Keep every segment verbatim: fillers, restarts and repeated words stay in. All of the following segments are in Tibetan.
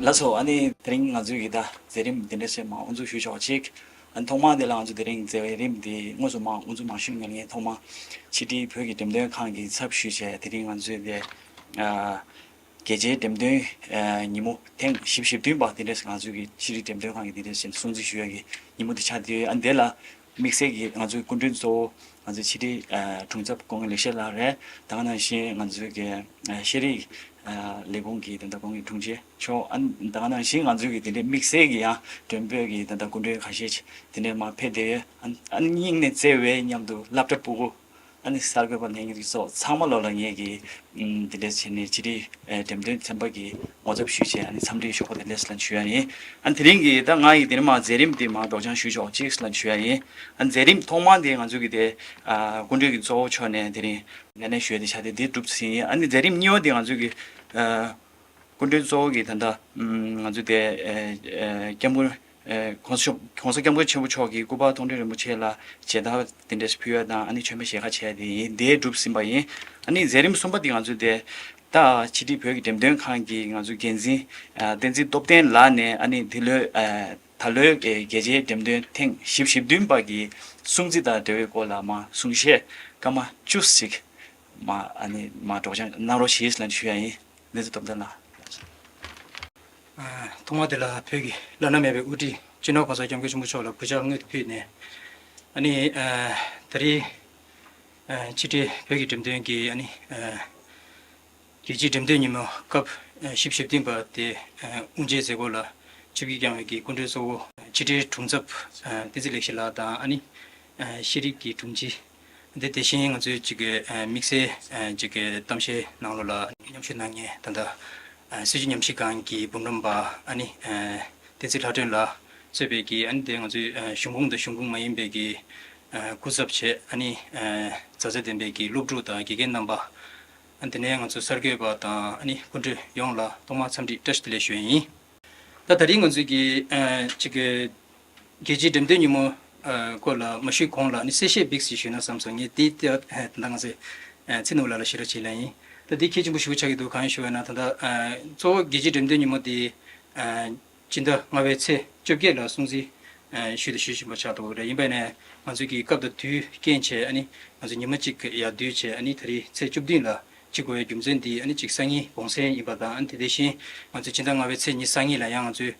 ལགས་སོ། ཨ་ནི་དེ་རིང་ང་ཚོའི་གི་ད་མཛད་རིམ་འདི་འདྲ་ཞིག་མར་དབུ་འཛུགས་ཞུས་ཆོག་ཅིག་ཨ་ནི་ཐོག་མ་དེ་ལ་ང་ཚོ་དེ་རིང་མཛད་རིམ་འདི་དངོས་སུ་མར་དབུ་འཛུགས་མ་ཞུས་སྔོན་ངས་ཐོག་མ་ཕྱི་དྲིལ་བོད་ཀྱི་འགྲེམས་སྟོན་ཁང་གི་ཚབ་ཞུས་བྱས་དེ་རིང་ང་ཚོའི་དེ་ཨ་རྒྱལ་སྤྱིའི་འགྲེམས་སྟོན་ཨ་ཉིན་མོ་ཐེངས་བཞི་བཅུ་ཞེ་བདུན་པ་དེ་འདྲ་ཞིག་ང་ཚོའི་གི་ཕྱི་དྲིལ་འགྲེམས་སྟོན་ཁང་གི་དེ་འདྲ་ཞིག་སྲུང་བརྩི་ཞུ་ཡ་གི་ཉིན་མོ་དེ་ཆགས་བསྡད་ཡོད། ཨ་ནི་དེ་ལ་དམིགས་བསལ་གྱིས་ང་ཚོའི་སྐུ་མགྲོན་གཙོ་བོ་ང་ཚོའི་ཕྱི་དྲིལ་ཨ་དྲུང་ཚབ་སྐུ་ངོ་ལེགས་བཤད་ལགས་རེད། ད་ག་ནང་བཞིན་ང་ཚོའི་གི་ཨ་ཤེས་རིག་ཨ་ལས་ཁུངས་ཀྱི་ད་ལྟ་སྐུ་ངོ་དྲུང་ཆེ་མཆོག་ཨ་ནི་ད་ག་ནང་བཞིན་ང་ཚོའི་གི་དེ་འདྲའི་དམིགས་བསལ་གྱི་ཡང་མགྲོན་འབོད་ཀྱི་ད་ལྟ་སྐུ་མགྲོན་ཁ་ཤས་ཅིག་དེ་འདྲའི་མར་ཕེབས་བསྡད་ཡོད། ཨ་ནི་ཨ་ནི་སྙིང་ནས་བརྩེ་བའི་མཉམ་དུ་སློབ་གྲྭ་ཕྲུ་གུ་ཨ་ནི་གསར་འགོད་པ་ལྷན་རྒྱས་ཚོ་ཚང་མ་ལོ་ལ་ངེད་ཀྱི་ཨམ་འདི་འདྲ་བྱས་ནས་ཕྱི་དྲིལ་ཨེ་འགྲེམས་སྟོན་ཚན་པ་གི་ངོ་ཚབ་ཞུས་བྱས་ཨ་ནི་འཚམས་འདྲི་ཤོག་ཁོ་དེ་ལས་ལ་ཞུ་ཡ་ཡིན། ཨ་ནི་དེ་རིང་གི་ད་ང་ཡི་དེ་ནས་མར་མཛད་རིམ་དེ་མར་སྡོད་སྦྱང་ཞུས་ཆོག་ཅིག་ལ་ཞུ་ཡ་ཡིན། ཨ་ནི་མཛད་རིམ་ཐོག་མ་དེ་ང་ཚོ་གི་དེ་ཨ་སྐུ་མགྲོན་གྱི་གཙོ་བོ་མཆོག་ནས་དེ་རིང་ལས་གནས་ཞུ་ཡ་དེ་ཆགས་ཏེ་དེ་གྲུབ་ཟིན་ཡིན། ཨ་ནི་མཛད་རིམ་གཉིས་པ་དེ་ང་ཚོ་གི་ཨ་སྐུ་མགྲོན་གཙོ་བོ་གི་ད་ལྟ་ང་ཚོ་དེ་ཨ་ཨ་སྐྱབས་མགོན་ཨེ་༸གོང་ས་༸གོང་ས་༸སྐྱབས་མགོན་ཆེན་པོ་མཆོག་གིས་སྐུ་པར་མཐོང་གྲོལ་རིན་པོ་ཆེ་ལ་མཇལ་དར་དེ་འདྲ་ཞིག་ཕུལ་ཡ་དང་ཨ་ནི་མཆོད་མེ་ཞལ་ཁ་ཕྱེ་ཡ་དེ་ཡིན། དེ་གྲུབ་ཟིན་པ་ཡིན། ཨ་ནི་མཛད་རིམ་གསུམ་པ་དེ་ང་ཚོའི་དེ་ད་ཕྱི་དྲིལ་བོད་ཀྱི་འགྲེམས་སྟོན་ཁང་གི་ང་ཚོའི་འགན་འཛིན་ཨ་བསྟན་འཛིན་སྟོབས་ལྡན་ལགས་ནས་ཨ་ནི་འདི་ལོའི་ཨ་ད་ལོའི་རྒྱལ་སྤྱིའི་འགྲེམས་སྟོན་ཐེངས་བཞི་བཅུ་ཞེ་བདུན་པ་གི་སྲུང་བརྩི་དང་འབྲེལ་བའི་སྐོར་ལ་མར་གསུང་བཤད་སྐར་མ་བཅུ་ཞིག་མར་ཨ་ནི་མར་སྒྲོག་སྦྱང་གནང་རོགས་ཞེས་ལབ་ཞུ་ཡ་ཡིན། བསྟན་འཛིན་སྟོབས་ལྡན་ལགས། ཐོག་མ་དེ་ལ་བོད་ཀྱི་བླ་ན་མེད་པའི་དབུ་ཁྲིད་སྤྱི་ནོར་༸གོང་ས་༸སྐྱབས་མགོན་ཆེན་པོ་མཆོག་ལ་གུས་ཕྱག་སྔོན་དུ་ཕུལ་ནས། ཨ་ནི་ད་རེས་ཕྱི་དྲིལ་བོད་ཀྱི་འགྲེམས་སྟོན་གྱི་ཨ་ནི་རྒྱལ་སྤྱིའི་འགྲེམས་སྟོན་ཉིན་མོ་སྐབས་བཞི་བཅུ་ཞེ་བདུན་པ་དེ་དབུ་འབྱེད་མཛད་སྒོ་ལ་ཆིབས་བསྒྱུར་བསྐྱངས་པའི་གི་སྐུ་མགྲོན་གཙོ་བོ་ཕྱི་དྲིལ་དྲུང་ཚབ་བསྟན་འཛིན་ལེགས་བཤད་ལགས་དང་ཨ་ནི་ཤེས་རིག་གི་དྲུང་ཆེ། འདི་དེ་བཞིན་ང་ཚོའི་གཅིག་གི་དམིགས་བསལ་གཅིག་གི་གཏམ་བཤད་ནང་ལོགས་ལ་མཉམ་ཞུགས་གནང་མཁན་ད་ལྟ་སྲིད་བྱུས་ཉམས་ཞིབ་ཁང་གི་འབུམ་རམས་པ་ཨ་ནི་བསྟན་འཛིན་ལྷ་སྒྲོན་ལགས་གཙོས་པའི་གི་ཨ་ནི་དེ་ང་ཚོའི་གཞུང་ཁོངས་དང་གཞུང་ཁོངས་མ་ཡིན་པའི་གི་སྐུ་ཚབ་བྱས་ཨ་ནི་མཛའ་བརྩེ་ལྡན་པའི་གི་སློབ་ཕྲུག་དང་དགེ་རྒན་རྣམ་པ། ཨ་ནི་དེ་ནས་ང་ཚོའི་གསར་འགོད་པ་དང་ཨ་ནི་སྐུ་མགྲོན་ཡོངས་ལ་ཐོག་མར་འཚམས་འདྲི་བཀྲ་ཤིས་བདེ་ལེགས་ཞུ་ཡ་ཡིན། ད་ད་རིང་ང་ཚོའི་གི་གཅིག་གི་རྒྱལ་སྤྱིའི་འགྲེམས་སྟོན་ཉིན་མོ་སྐོར་ལ་མ་ཞུས་གོང་ལ་ནི་གསལ་བཤད་བིག་ཞིག་ཞུས་ན་བསམ་སོང་། ངས་དེ་ལྟ་ད་ང་ཚོས་ཚེ་ནོར་ལགས་ལ་ཞུ་རོགས་བྱེད་ལབ་ཡིན། ད་དེ་གལ་ཆེན་པོ་ཞེ་པོ་ཆགས་ཀྱི་འདུག་གང་ཡིན་ཞུ་བ་ན་ད་ལྟ་གཙོ་བོ་རྒྱལ་སྤྱིའི་འགྲེམས་སྟོན་ཉིན་མོ་དེ་སྤྱི་ཟླ་ལྔ་པའི་ཚེས་བཅོ་བརྒྱད་ལ་སྲུང་བརྩི་ཞུས་དང་ཞུ་བཞིན་པ་ཆགས་འདུག་རེད། ཡིན་པས་ནས་ང་ཚོས་ཀྱི་སྐབས་དང་དུས་རྐྱེན་བྱས་ཨ་ནི་ང་ཚོ་ཉི་མ་གཅིག་ཡར་བསྡུས་བྱས་ཨ་ནི་ད་རེས་ཚེས་བཅུ་བདུན་ལ་བྱེད་དགོས་པའི་རྒྱུ་མཚན་འདི་ཨ་ནི་གཅིག་སང་ཉིན་གུང་སེང་ཡིན་པ་དང་ཨ་ནི་དེ་དེ་བཞིན་ང་ཚོས་སྤྱི་ཟླ་ལྔ་པའི་ཚེས་ཉི་ཤུ་རྩ་གཉིས་ལ་ཡང་ང་ཚོས་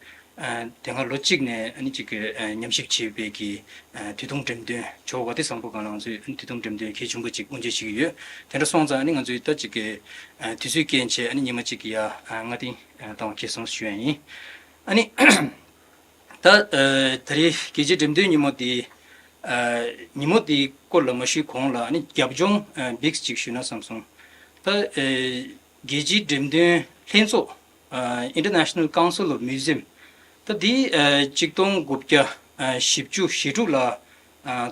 དེ་སྔ་ལོ་གཅིག་ནས་ཨ་ནི་གཅིག་གི་ཉམས་ཞིབ་བྱས་པའི་གི་དུས་ཐུང་འགྲེམས་སྟོན་ཇོ་བོ་དགའ་བདེ་བཟང་པོ་སྒང་ལ་ང་ཚོས་ཨ་ནི་དུས་ཐུང་འགྲེམས་སྟོན་གལ་ཆེན་པོ་གཅིག་དབུ་འབྱེད་བྱེད་ཀྱི་ཡོད། དེ་འདྲ་སོང་ཙང་ཨ་ནི་ང་ཚོས་ད་གཅིག་གི་དུས་ཚོད་རྐྱེན་བྱས་ཨ་ནི་ཉི་མ་གཅིག་གི་ཡར་སྔ་རྟིང་བཏང་བ་གལ་སོང་ཞུ་ཡ་ཡིན། ཨ་ནི། ད་ད་རེས་རྒྱལ་སྤྱིའི་འགྲེམས་སྟོན་ཉིན་མོ་དེ་ཉིན་མོ་དེའི་སྐོར་ལ་མ་ཞུས་གོང་ལ་ཨ་ནི་རྒྱབ་ལྗོངས་བིག་ཅིག་ཞུས་ན་བསམ་སོང་། ད་རྒྱལ་སྤྱིའི་འགྲེམས་སྟོན་ལྷན་ཚོགས་International Council of Museum ད་དེ་གཅིག་སྟོང་དགུ་བརྒྱ་བཞི་བཅུ་ཞེ་དྲུག་ལ་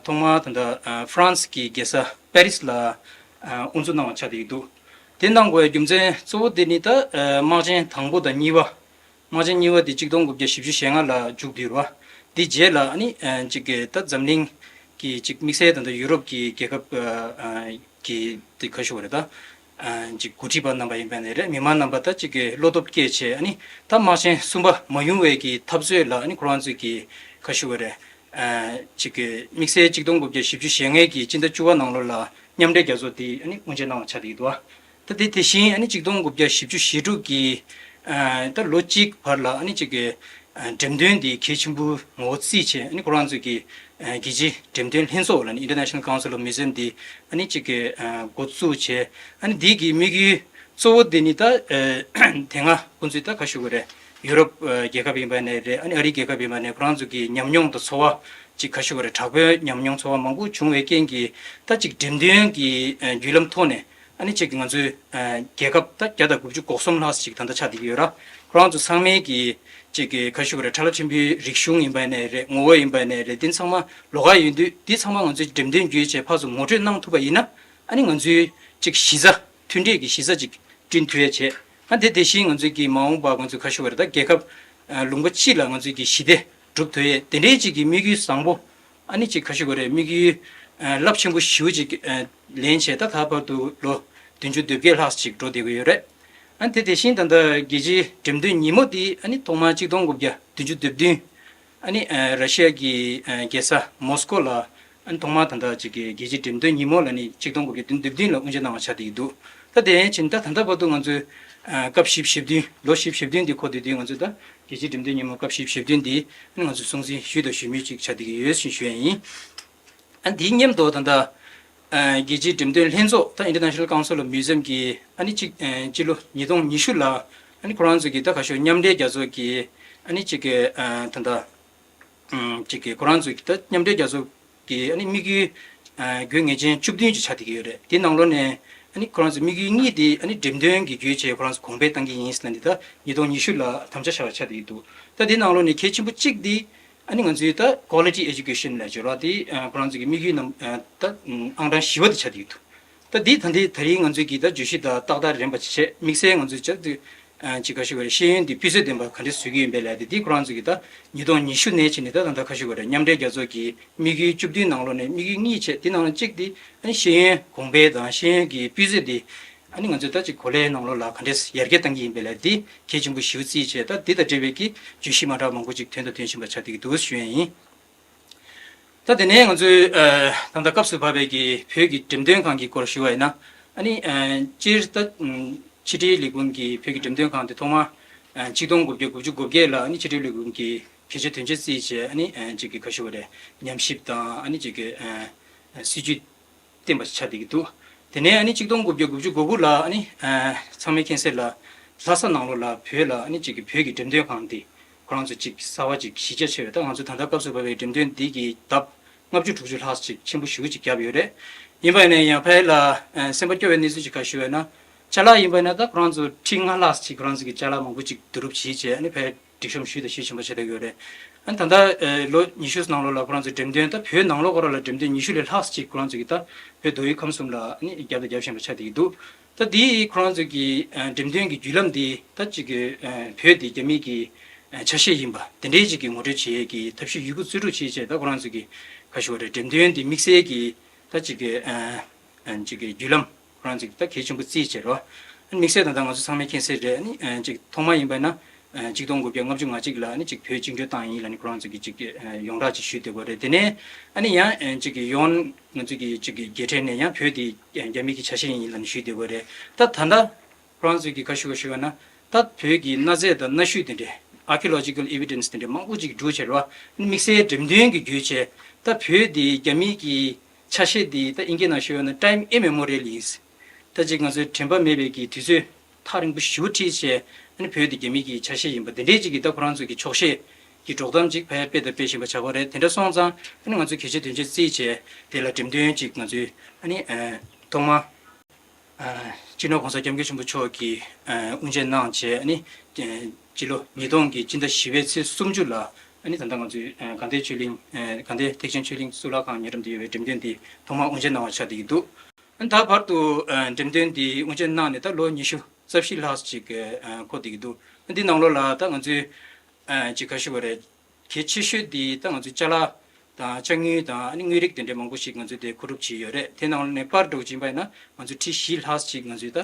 ཐོག་མར་ད་ལྟ་ཧྥ་རན་སི་གི་རྒྱལ་ས་པེ་རིས་ལ་དབུ་འཛུགས་གནང་བ་ཆགས་བསྡད་ཀྱི་འདུག་དེ་གནང་དགོས་པའི་རྒྱུ་མཚན་གཙོ་བོ་དེ་ནི་ད་དམག་ཆེན་དང་པོ་དང་གཉིས་པ། དམག་ཆེན་གཉིས་པ་དེ་གཅིག་སྟོང་དགུ་བརྒྱ་བཞི་བཅུ་ཞེ་ལྔ་ལ་མཇུག་བསྡུས་པ། དེ་རྗེས་ལ་ཨ་ནི་ཅིག་གི་ད་འཛམ་གླིང་གི་ཅིག་དམིགས་བསལ་དང་ད་ཡུ་རོབ་ཀྱི་རྒྱལ་ཁབ་ཀྱི་དེ་ཁ་ཤོ་བ་རེད་ད། ཅིག་འགོ་ཁྲིད་པ་རྣམ་པ་ཡིན་པ་ནས་རེད། མི་མང་རྣམ་པ་ད་ཅིག་གི་བློ་སྟོབས་བསྐྱེད་བྱས་ཨ་ནི་ད་དམག་ཆེན་གསུམ་པ་མ་ཡོང་བའི་གི་འཐབ་རྩོད་ལ་ཨ་ནི་ཁོ་རང་ཚོས་ཀྱི་ཁ་ཤོ་བ་རེད། ཅིག་གི་དམིགས་བསལ་གཅིག་སྟོང་དགུ་བརྒྱ་བཞི་བཅུ་ཞེ་ལྔའི་གི་སྤྱི་ཟླ་བཅུ་པ་ནང་ལོགས་ལ་མཉམ་འབྲེལ་རྒྱལ་ཚོགས་དེ་ཨ་ནི་དབུ་འབྱེད་གནང་བ་ཆགས་བསྡད་ཀྱི་འདུག་ད་དེ་དེ་བཞིན་ཨ་ནི་གཅིག་སྟོང་དགུ་བརྒྱ་བཞི་བཅུ་ཞེ་དྲུག་གི་ད་ལོ་གཅིག་བར་ལ་ཨ་ནི་གཅིག་གི་འགྲེམས་སྟོན་འདི་གལ་ཆེན་པོའི་ངོ་བོ་བརྩིས་བྱས་ཨ་ནི་ཁོ་རང་ཚོས་ཀྱི་རྒྱལ་སྤྱིའི་འགྲེམས་སྟོན་ལྷན་ཚོགས་ལ་ནི་International Council of Museum འདི་ཨ་ནི་གཅིག་གི་འགོ་བཙུགས་བྱས་ཨ་ནི་འདི་གི་དམིགས་ཡུལ་གཙོ་བོ་འདི་ནི་ད་དེ་སྔ་ཁོང་ཚོས་ད་ཁ་ཤུ་གི་རེད། ཡུ་རོབ་རྒྱལ་ཁབ་ཡིན་པ་ནས་རེད། ཨ་ནི་ཨ་རིའི་རྒྱལ་ཁབ་ཡིན་པ་ནས་ཁོ་རང་ཚོ་གི་ཉམས་མྱོང་དང་ཚོར་བ་ཅིག་ཁ་ཤུ་གི་རེད། དྲག་པོའི་ཉམས་མྱོང་ཚོར་བ་མང་པོ་བྱུང་བའི་རྐྱེན་གྱིས་ད་ཅིག་འགྲེམས་སྟོན་གྱི་བརྒྱུད་ལམ་ཐོག་ནས་ཨ་ནི་ཅིག་ང་ཚོའི་རྒྱལ་ཁབ་ད་བརྒྱ་དང་དགུ་བཅུ་གོ་གསུམ་ལྷག་ཅིག་ད་ལྟ་ཆགས་བསྡད་ཀྱི་ཡོད་ར། ཁོ་རང་ཚོ་ཚང་མའི་གི་ཅིག་གི་ཁ་ཤུ་གི་རེད། ཁྲ་ལ་ཆེན་པོའི་རིག་གཞུང་ཡིན་པ་ནས་རེད། ངོ་བོ་ཡིན་པ་ནས་རེད། དེ་ཚང་མ་ལོགས་ཀ་ཡོད་དུས་དེ་ཚང་མ་ང་ཚོས་འགྲེམས་སྟོན་བརྒྱུད་བྱས་ཕར་ཚུར་ངོ་སྤྲོད་གནང་ཐུབ་པ་ཡིན་ན་ཨ་ནི་ང་ཚོའི་ཅིག་གཞི་རྩ་མཐུན་སྒྲིལ་གྱི་གཞི་རྩ་ཅིག་བསྐྲུན་ཐུབ་ཡས་བྱས། ཨ་དེ་དེ་བཞིན་ང་ཚོས་ཀྱི་མ་འོངས་པ་ང་ཚོས་ཁ་ཤོ་བར་ད་རྒྱལ་ཁབ་ཨ་ལུང་པ་སྤྱི་ལ་ང་ཚོས་ཀྱི་ཞི་བདེ་སྒྲུབ་ཐུབ་ཡས་དེ་འདྲའི་ཅིག་གི་དམིགས་ཡུལ་བཟང་པོ་ཨ་ནི་ཅིག་ཁ་ཤོ་བར་དམིགས་ཡུལ་ཨ་རླབས་ཆེན་པོ་ཞེ་པོ་ཅིག་ཨ་ལེན་བྱས་ད་ད་བར་དུ་ལོ་བདུན་ཅུ་དོན་བརྒྱད་ལྷག་ཅིག་འགྲོ་བསྡད་ཀྱི་ཡོད་རེད། ཨ་དེ་དེ་བཞིན་ད་ལྟ་རྒྱལ་སྤྱིའི་འགྲེམས་སྟོན་ཉིན་མོ་དེ་ཨ་ནི་ཐོག་མར་གཅིག་སྟོང་དགུ་བརྒྱ་བདུན་ཅུ་དོན་བདུན། ཨ་ནི་ཨ་ར་ཤི་ཡ་གི་ཨ་རྒྱལ་ས་མོ་སི་ཀོ་ལ་ཨ་ནི་ཐོག་མར་ད་ལྟ་ཅིག་གི་རྒྱལ་སྤྱིའི་འགྲེམས་སྟོན་ཉིན་མོ་ལ་ནི་གཅིག་སྟོང་དགུ་བརྒྱ་བདུན་ཅུ་དོན་བདུན་ལ་དབུ་འབྱེད་གནང་བ་ཆགས་བསྡད་ཀྱི་འདུག་ད་དེ་ཡན་ཕྱིན་ད་ད་ལྟ་བར་དུ་ང་ཚོས་ཨ་སྐབས་བཞི་བཅུ་ཞེ་བདུན་ལོ་བཞི་བཅུ་ཞེ་བདུན་འདི་འཁོར་བསྡད་དུས་ང་ཚོས་ད་རྒྱལ་སྤྱིའི་འགྲེམས་སྟོན་ཉིན་མོ་སྐབས་བཞི་བཅུ་ཞེ་བདུན་འདི་ཨ་ནི་ང་ཚོས་སྲུང་བརྩི་ཞུས་དང་ཞུ་མུས་ཅིག་ཆགས་བསྡད་ཀྱི་ཡོད་ཞེས་ཞུ་ཡ་ཡིན། ཨ་འདིའི་མཉམ་དུ་ད་ལྟ་ཨ་རྒྱལ་སྤྱིའི་འགྲེམས་སྟོན་ལྷན་ཚོགས་ད་International Council of Museum གི་ཨ་ནི་གཅིག་ཨ་སྤྱི་ལོ་ཉིས་སྟོང་ཉི་ཤུ་ལ་ཨ་ནི་ཁོ་རང་ཚོ་གི་ད་ག་ཤོད་མཉམ་འབྲེལ་རྒྱལ་ཚོགས་ཀྱི་ཨ་ནི་གཅིག་གི་ཨ་ད་ལྟ་ཨམ་གཅིག་གི་ཁོ་རང་ཚོ་གི་ད་མཉམ་འབྲེལ་རྒྱལ་ཚོགས་ཀྱི་ཨ་ནི་དམིགས་ཡུལ་ཨ་དགོས་ངེས་ཅན་བཅུ་བདུན་ཅིག་ཆགས་བསྡད་ཀྱི་ཡོད་རེད། དེ་ནང་ལོགས་ནས་ཨ་ནི་ཁོ་རང་ཚོ་དམིགས་ཡུལ་གཉིས་དེ་ཨ་ནི་འགྲེམས་སྟོན་གྱི་བརྒྱུད་བྱས་ཁོ་རང་ཚོ་གོང་འཕེལ་གཏང་གི་ཡིན་ཟེར་ནས་འདི་ད་ཉིས་སྟོང་ཉི་ཤུ་ལ་དམ་བཅའ་བཞག་པ་ཆགས་བསྡད་ཀྱི་འདུག་ད་དེ་ནང་ལོགས་ནས་གལ་ཆེན་པོ་གཅིག་དེ་ཨ་ནི་ང་ཚོའི་ད་quality education ལབ་ཀྱི་རེད་བ། དེ་ཨ་ཁོ་རང་ཚོ་གི་དམིགས་ཡུལ་རྣམས་ཨ་ད་ཨང་གྲངས་བཞི་པ་དེ་ཆགས་བསྡད་ཀྱི་འདུག་ད་འདི་ད་འདི་ད་རིང་ང་ཚོས་ཀྱི་ད་བརྗོད་གཞི་དང་ཏག་ཏག་རན་པ་བྱས། དམིགས་བསལ་ང་ཚོས་ཅིག་ཨ་ཅིག་ག་ཞུ་དགོས་རེད། ཤེས་ཡོན་འདི་སྤུས་ཚད་ལྡན་པ་ག་འདྲས་བཟོ་གི་ཡིན་པའི་ལས་དེ་འདི་ཁོ་རང་ཚོ་གི་ད་ཉིས་སྟོང་ཉི་ཤུ་ནས་བྱས་ནས་ད་ད་ད་ག་ཞུ་དགོས་རེད། མཉམ་འབྲེལ་རྒྱལ་ཚོགས་ཀྱི་དམིགས་ཡུལ་བཅུ་བདུན་ནང་ལོགས་ནས་དམིགས་ཡུལ་གཉིས་བྱས། དེ་ནང་ལ་གཅིག་དེ་ཨ་ནི་ཤེས་ཡོན་གོང་འཕེལ་དང་ཤེས་ཡོན་གྱི་སྤུས་ཚད་དེ་ཨ་ནི་ང་ཚོས་ད་ཅིག་གོ་ལའི་ནང་ལོགས་ལ་ག་འདྲས་ཡར་རྒྱས་གཏང་གི་ཡིན་པའི་ལས་དེ་གལ་ཆེན་པོ་ཞེ་པོ་བརྩིས་བྱས། ད་འདི་དང་འབྲེལ་བའི་གི་བརྗོད་གཞི་མ་འདྲ་མང་པོ་ཅིག་ཐོན་དང་ཐོན་བཞིན་པ་ཆགས་བསྡད་ཀྱི་འདུག་ཞུ་ཡ་ཡིན། ད་དེ་ནས་ང་ཚོས་ཨ་ད་ལྟ་སྐབས་སུ་བབས་པའི་གི་བོད་ཀྱི་འགྲེམས་སྟོན་ཁང་གི་སྐོར་ཞུ་བ་ཡིན་ན། ཨ་ནི་ཨ་སྤྱིར་ད་ཕྱི་དྲིལ་ལས་ཁུངས་ཀྱི་བོད་ཀྱི་འགྲེམས་སྟོན་ཁང་དེ་ཐོག་མ་ཨ་ཆིག་སྟོང་དགུ་བརྒྱ་དགུ་བཅུ་གོ་བརྒྱད་ལ་ཨ་ནི་ཕྱི་དྲིལ་ལས་ཁུངས་ཀྱི་གལ་ཆེ་དོན་ཆེ་བརྩིས་བྱས། ཨ་ནི་ཨ་ཅིག་གི་ག་ཞུ་བ་རེད། ཉམས་ཞིབ་དང་ཨ་ནི་ཅིག་གི་ཨ་སྲིད་ཇུས་བཏིང་བ་ཆགས་བསྡད་ཀྱི་འདུག་དེ་ནས་ཨ་ནི་ཆིག་སྟོང་དགུ་བརྒྱ་དགུ་བཅུ་གོ་དགུ་ལ་ཨ་ནི་ཨ་ཚང་མས་མཁྱེན་གསལ་ལ་ལྷ་ས་ནང་ལོགས་ལ་བོད་ལ་ཨ་ནི་ཅིག་གི་བོད་ཀྱི་འགྲེམས་སྟོན་ཁང་དེ་ཁོ་རང་ཚོ་ཅིག་གསར་པ་ཅིག་གཞི་རྒྱ་ཆེ་བའི་ད་ང་ཚོ་ད་ལྟ་སྐབས་སུ་བབས་པའི་འགྲེམས་སྟོན་འདི་གི་ལྡབ་ལྔ་བཅུ་དྲུག་ཅུ་ལྷག་ཅིག་ཆེན་པོ་ཞེ་པོ་ཅིག་བརྒྱབ་ཡོད་རེད། ཡིན་པ་ཡིན་ན་ཡང་ཕ་གི་ལ་ཨ་སེམས་པ་སྐྱོ་བའི་གནས་ཚུལ་ཅིག་ག་ཞུ་བས་ན། ཅ་ལག་ཡིན་པ་ཡིན་ན་ད་ཁོ་རང་ཚོ་ཁྲི་ལྔ་ལྷག་ཅིག་ཁོ་རང་ཚོ་གི་ཅ་ལག་མང་པོ་ཅིག་བསྡུ་རུབ་བྱས་བྱས་ཨ་ནི་ཕ་གི་སྒྲིག་གཤོམ་ཞུས་དང་ཞུས་བཞིན་པ་ཆགས་བསྡད་ཡོད་རེད། ཨ་ནི་ད་ལྟ་ཨ་ལོ་ཉི་ཤུ་ནང་ལོགས་ལ་ཁོ་རང་ཚོ་འགྲེམས་སྟོན་ད་བོད་ནང་ལོགས་ཁོ་རང་ལ་འགྲེམས་སྟོན་ཉི་ཤུ་ལས་ལྷག་ཅིག་ཁོ་རང་ཚོ་གི་ད་བོད་མདོ་དབུས་ཁམས་གསུམ་ལ་ཨ་ནི་བརྒྱབ་དང་བརྒྱབ་བཞིན་པ་ཆགས་བསྡད་ཀྱི་འདུག་ད་འདི་ཁོ་རང་ཚོ་གི་ཨ་འགྲེམས་སྟོན་གྱི་བརྒྱུད་ལམ་འདི་ད་ཅིག་གི་ཨ་བོད་འདི་རྒྱ་མི་གི་ཨ་ཆ་ཤས་ཡིན་པ་དེ་འདྲའི་ཅིག་གི་ངོ་སྤྲོད་བྱེད་ཡས་ཀྱི་ཐབས་ཤེས་ཡོད་རྒུ་རྩལ་སྤྲུགས་བྱས་བྱས། ད་ཁོ་རང་ཚོ་གི་ག་ཞུ་བ་རེད། འགྲེམས་སྟོན་འདི་དམིགས་བསལ་གྱི་ད་ཅིག་གི་ཨ་ཨ་ཅིག་གི་བརྒྱུད་ལམ་ཁོ་རང་ཚོ་གི་ད་གལ་ཆེན་པོ་བརྩིས་བྱས་རོ། དམིགས་བསལ་ད་ལྟ་ང་ཚོ་ཚང་མས་མཁྱེན་གསལ་རེད། ཨ་ནི་ཨ་ཅིག་ཐོག་མ་ཡིན་པ་ན་ཨ་ཆིག་སྟོང་དགུ་བརྒྱ་ལྔ་བཅུ་ང་གཅིག་ལ་ཨ་ནི་ཅིག་བོད་བཅིངས་འགྲོལ་བཏང་ཡིན་ལབ་ནི་ཁོ་རང་ཚོ་གི་ཅིག་ཨ་ཡོངས་གྲགས་ཅིག་ཞུས་བསྡད་ཡོད་རེད། དེ་ནས་ཨ་ནི་ཡང་ཨ་ཅིག་གི་ཡོན་ང་ཚོ་གི་ཅིག་གི་རྒྱལ་ཕྲན་ནས་ཡང་བོད་དེ་རྒྱ་མི་གི་ཆ་ཤས་ཡིན་ལབ་ནི་ཞུས་བསྡད་ཡོད་རེད། ད་ད་ལྟ་ཁོ་རང་ཚོ་གི་ག་ཞུ་ག་ཞུ་བ་ན་ད་བོད་ཀྱི་གནའ་རྫས་དང་གནའ་ཤུལ་དེ་འདྲས་archaeological evidence དེ་འདྲས་མང་པོ་ཅིག་བསྒྲུགས་བྱས་རེད་བ། དམིགས་བསལ་འགྲེམས་སྟོན་གྱི་བརྒྱུད་བྱས་ད་བོད་དེ་རྒྱ་མི་གི་ཆ་ཤས་དེ་ད་དབྱིན་སྐད་ནང་ཞུ་བ་ན་time immemorial ཡིན། ད་ཅིག་ང་ཚོའི་དྲན་པ་མེད་པའི་གི་དུས་ཚོད་ཐག་རིང་པོ་ཞེ་པོ་ཁྲིད་བྱས་ཨ་ནི་བོད་དེ་རྒྱ་མི་གི་ཆ་ཤས་ཡིན་པ་དེ་འདྲའི་ཅིག་གི་ད་ཁོ་རང་ཚོ་གི་འཁྱོག་བཤད་ཀྱི་སྒྲོག་གཏམ་ཅིག་ཕར་སྤེལ་དང་སྤེལ་བཞིན་པ་ཆགས་པ་རེད། དེ་འདྲ་སོང་ཙང་ཨ་ནི་ང་ཚོས་གལ་ཆེ་དོན་ཆེ་བརྩིས་བྱས་དེ་ལ་འགྲེམས་སྟོན་ཅིག་ང་ཚོས་ཨ་ནི་ཨ་ཐོག་མ་ཨ་སྤྱི་ནོར་༸གོང་ས་༸སྐྱབས་མགོན་ཆེན་པོ་མཆོག་གིས་ཨ་དབུ་འབྱེད་གནང་བྱས། ཨ་ནི་ཨ་སྤྱི་ལོ་ཉིས་སྟོང་གི་སྤྱི་ཟླ་བཞི་པའི་ཚེས་སུམ་ཅུ་ལ་ཨ་ནི་ད་ལྟ་ང་ཚོའི་ཨ་དགའ་ལྡན་ཆོས་གླིང་ཨ་དགའ་ལྡན་ཐེག་ཆེན་ཆོས་གླིང་གཙུག་ལག་ཁང་ཉེ་འགྲམ་དུ་ཡོད་པའི་འགྲེམས་སྟོན་དེ་ཐོག་མར་དབུ་འབྱེད་གནང་བ་ཆགས་བསྡད་ཀྱི་འདུག་ཨ་ནི་ད་བར་དུ་ཨ་འགྲེམས་སྟོན་འདི་དབུ་འབྱེད་གནང་ནས་ད་ལོ་ཉི་ཤུ་རྩ་བཞི་ལྷག་ཅིག་ཨ་འཁོར་བསྡད་ཀྱི་འདུག་ཨ་འདི་ནང་ལོགས་ལ་ད་ང་ཚོའི་ཨ་ཅིག་ག་ཞུ་བ་རེད། གལ་ཆེ་ཤོས་འདི་ད་ང་ཚོའི་ཅ་ལག་དང་ཅ་དངོས་དང་ཨ་ནི་དངོས་རིགས་དེ་འདྲའི་མང་པོ་ཞིག་ང་ཚོས་དེ་མཁོ་སྒྲུབ་བྱས་ཡོད་རེད། དེ་ནང་ནས་པར་འདྲ་བོ་ཅིག་ཡིན་པ་ཡིན་ན་ང་ཚོས་ཁྲི་བཞི་ལྷག་ཅིག་ང་ཚོས་ད་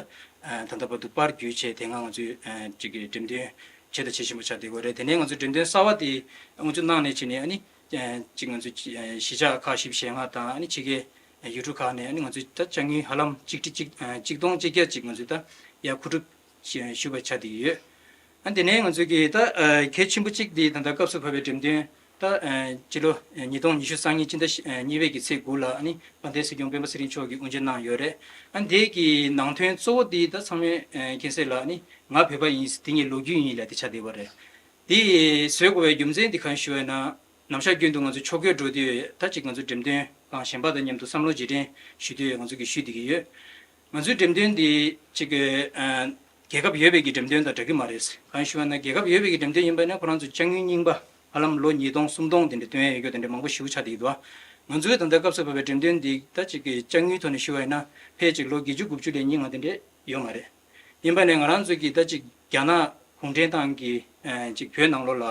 ཨ་ད་ལྟ་བར་དུ་པར་བརྒྱུད་བྱས་དེ་སྔ་ང་ཚོས་ཨ་ཅིག་གི་འགྲེམས་སྟོན་བྱས་དང་བྱེད་བཞིན་པ་ཆགས་བསྡད་ཡོད་རེད། དེ་ནས་ང་ཚོའི་འགྲེམས་སྟོན་གསར་པ་དེ་དབུ་འབྱེད་གནང་ནས་བྱས་ནས་ཨ་ནི་ཅིག་ང་ཚོའི་གཞིས་ཆགས་ཁག་བཞི་བཅུ་ཞེ་ལྔ་དང་ཨ་ནི་ཕྱི་རྒྱལ་ཡུལ་གྲུ་ཁག་ནས་ཨ་ནི་ང་ཚོའི་ད་ཅ་དངོས་ཧ་ལམ་གཅིག་ཁྲི་གཅིག་གཅིག་སྟོང་གཅིག་བརྒྱ་ཅིག་ང་ཚོས་ད་ཡར་མཁོ་སྒྲུབ་ཞུ་བ་ཆགས་བསྡད་ཡོད། ཨ་དེ་ནས་ང་ཚོའི་གི་ད་གལ་ཆེན་པོ་གཅིག་དེ་ད་ལྟ་སྐབས་སུ་བབས་པའི་འགྲེམས་སྟོན་ད་སྤྱི་ལོ་ཉིས་སྟོང་ཉི་ཤུ་རྩ་གཉིས་སྤྱི་ཟླ་གཉིས་པའི་གི་ཚེས་དགུ་ལ་ཨ་ནི་དཔལ་ལྡན་སྲིད་སྐྱོང་སྤེན་པ་ཚེ་རིང་མཆོག་གིས་དབུ་འབྱེད་གནང་ཡོད་རེད། ཨ་དེ་གི་ནང་དོན་གཙོ་བོ་དེ་ད་ཚང་མས་མཁྱེན་གསལ་ལ་ཨ་ནི་ང་བོད་པ་ཡིན། དེ་ངའི་ལོ་རྒྱུས་ཡིན་ལབ་དེ་ཆགས་བསྡད་པ་རེད། དེ་བཟོ་དགོས་པའི་རྒྱུ་མཚན་དེ་གང་ཞུ་བས་ན། ནམ་ཞག་རྒྱུན་དུ་ང་ཚོ་ཕྱོགས་བསྐྱོད་འགྲོ་དུས་ད་ཅིག་ང་ཚོ་འགྲེམས་སྟོན་ཁང་གཞན་པ་དང་མཉམ་དུ་བསམ་བློ་རྗེས་དྲན་ཞུ་དུས་ང་ཚོ་གིས་ཞུ་བསྡད་ཀྱི་ཡོད། ང་ཚོའི་འགྲེམས་སྟོན་འདི་ཅིག་གི་ཨ་རྒྱལ་ཁབ་ཡོད་པའི་གི་འགྲེམས་སྟོན་དང་འདྲ་གི་མ་རེད། གང་ཞུ་བ་ན་རྒྱལ་ཁབ་ཡོད་པའི་གི་འགྲེམས་སྟོན་ཡིན་པ་ན་ཁོ་རང་ཚོ་ཅ་དངོས་རྙིང་པ་ཧ་ལམ་ལོ་ཉིས་སྟོང་སུམ་སྟོང་དེ་འདྲ་སྟོན་ཡ་ཡོད་རྒྱུ་དེ་འདྲ་མང་པོ་ཞེ་པོ་ཆགས་བསྡད་ཀྱི་འདུག་ང་ཚོའི་ད་ལྟ་སྐབས་སུ་བབས་པའི་འགྲེམས་སྟོན་འདི་ད་ཅིག་གི་ཅ་དངོས་ཐོག་ནས་ཞུ་བ་ཡིན་ན་ཕལ་ཆེར་ལོ་བརྒྱད་ཅུ་དགུ་བཅུ་ལས་རྙིང་བ་དེ་འདྲ་ཡོད་མ་རེད། ཡིན་པ་ནས་ང་རང་ཚོ་གིས་ད་ཅིག་རྒྱ་ནག་གུང་ཁྲན་ཏང་གིས་ཨ་ཅིག་བོད་ནང་ལོགས་ལ་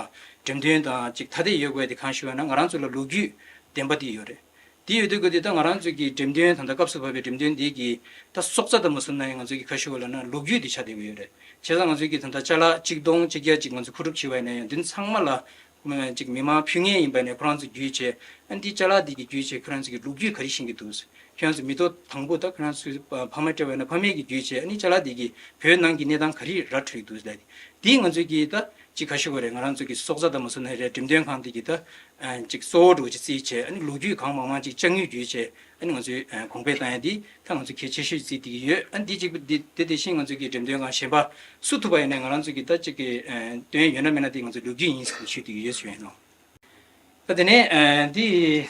འགྲེམས་སྟོན་དང་ཅིག་ཐ་དད་ཡོད་དགོས་དེ་གང་ཞུ་བ་ན་ང་རང་ཚོ་ལ་ལོ་རྒྱུས་ལྡན་པ་དེ་ཡོད་རེད། དེ་ཡོད་དུས་ཀྱི་དེ་ད་ང་རང་ཚོ་གི་འགྲེམས་སྟོན་ད་ལྟ་སྐབས་སུ་བབས་པའི་འགྲེམས་སྟོན་འདི་གི་ད་སྲོག་རྩ་ད་མ་བཟུང་ན་ཡང་ང་ཚོ་གི་ཁ་ཤུ་བ་ལ་ན་ལོ་རྒྱུས་འདི་ཆགས་བསྡད་ཀྱི་ཡོད་རེད། བྱས་ཙང་ང་ཚོ་གི་ད་ལྟ་ཅ་ལག་གཅིག་སྟོང་གཅིག་བརྒྱ་གཅིག་ང་ཚོ་མཁོ་སྒྲུབ་བྱས་པ་ཡིན་ན་ཡང་འདི་ཚང་མ་ལ་ཅིག་མི་མང་ཕུལ་མཁན་ཡིན་པ་ནས་ཁོ་རང་ཚོ་བརྒྱུད་བྱས། ཨ་འདི་ཅ་ལག་འདི་གི་བརྒྱུད་བྱས་ཁོ་རང་ཚོ་གི་ལོ་རྒྱུས་ག་རེ་ཤེས་ཀྱི་འདུག་ཁྱོད་རང་ཚོ་མི་ཐོག་དང་པོ་ད་ཁོ་རང་ཚོའི་ཕ་མ་སྤྲད་པ་ཡིན་ན་ཕ་མེས་ཀྱི་བརྒྱུད་བྱས་ཨ་ནི་ཅ་ལག་འདི་གི་བོད་ནང་གི་གནས་སྟངས་ག་རེ་ར་འཕྲོད་ཀྱི་འདུག་ལབ། འདི་ང་ཚོ་གི་ད་ཅིག་ཁ་ཤུ་བ་རེད། ང་རང་ཚོ་གི་སྲོག་རྩ་ད་མ་བཟུང་ན་རེད། འགྲེམས་སྟོན་ཁང་འདི་གི་ད་ཅིག་གཙོ་བོ་འདྲ་བོ་ཅིག་རྩིས་བྱས་ཨ་ནི་ལོ་རྒྱུས་གང་མང་མང་ཅིག་དཔྱད་ཡོད་བརྒྱུད་བྱས་ཨ་ནི་ང་ཚོས་གོང་འཕེལ་བཏང་ཡ་འདི་ད་ང་ཚོ་གལ་ཆེ་ཤོས་རྩིས་འདི་གི་ཡོད། ཨ་ནི་འདི་གཅིག་པུ་འདི་དེ་དེ་བཞིན་ང་ཚོ་གི་འགྲེམས་སྟོན་ཁང་གཞན་པ་སུ་ཐུབ་པ་ཡིན་ན་ང་རང་ཚོ་གི་ད་ཅིག་གི་སྟོན་ཡོད་ན་མེད་ན་འདི་ང་ཚོ་ལོ་རྒྱུས་ཡིན་ཟེར་ཞུ་འདི་གི་ཡོད་ཞུ་ཡིན་ནོ། ད་དེ་ནས་འདི་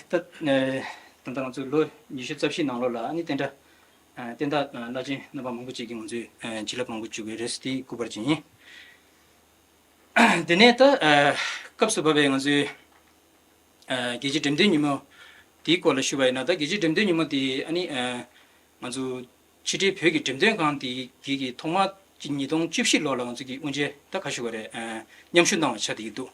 ད་ད་ལྟ་ང་ཚོ་ལོ་ཉི་ཤུ་རྩ་བཞི་ནང་ལོགས་ལ་ཨ་ནི་བསྟན་དགྲ་བསྟན་བདག་བླ་ཆེན་རྣམ་པ་མང་པོ་ཅིག་གིས་ང་ཚོའི་བྱིན་རླབས་གནང་དགོས་བཅུག་གི་རེད། དེའི་སྐུ་པར་ཅིག་ཡིན། དེ་ནས་ད་སྐབས་སུ་བབས་པའི་ང་ཚོའི་རྒྱལ་སྤྱིའི་འགྲེམས་སྟོན་ཉིན་མོ་དེའི་སྐོར་ལ་ཞུས་པ་ཡིན་ན། ད་རྒྱལ་སྤྱིའི་འགྲེམས་སྟོན་ཉིན་མོ་དེ་ཨ་ནི་ང་ཚོ་ཕྱི་དྲིལ་བོད་ཀྱི་འགྲེམས་སྟོན་ཁང་དེ་གི་གི་ཐོག་མ་ཉིས་སྟོང་བཅུ་བཞི་ལོ་ལ་ང་ཚོ་གི་དབུ་འབྱེད་ད་ག་ཞུ་བ་རེད། མཉམ་ཞུགས་གནང་བ་ཆགས་བསྡད་ཀྱི་འདུག་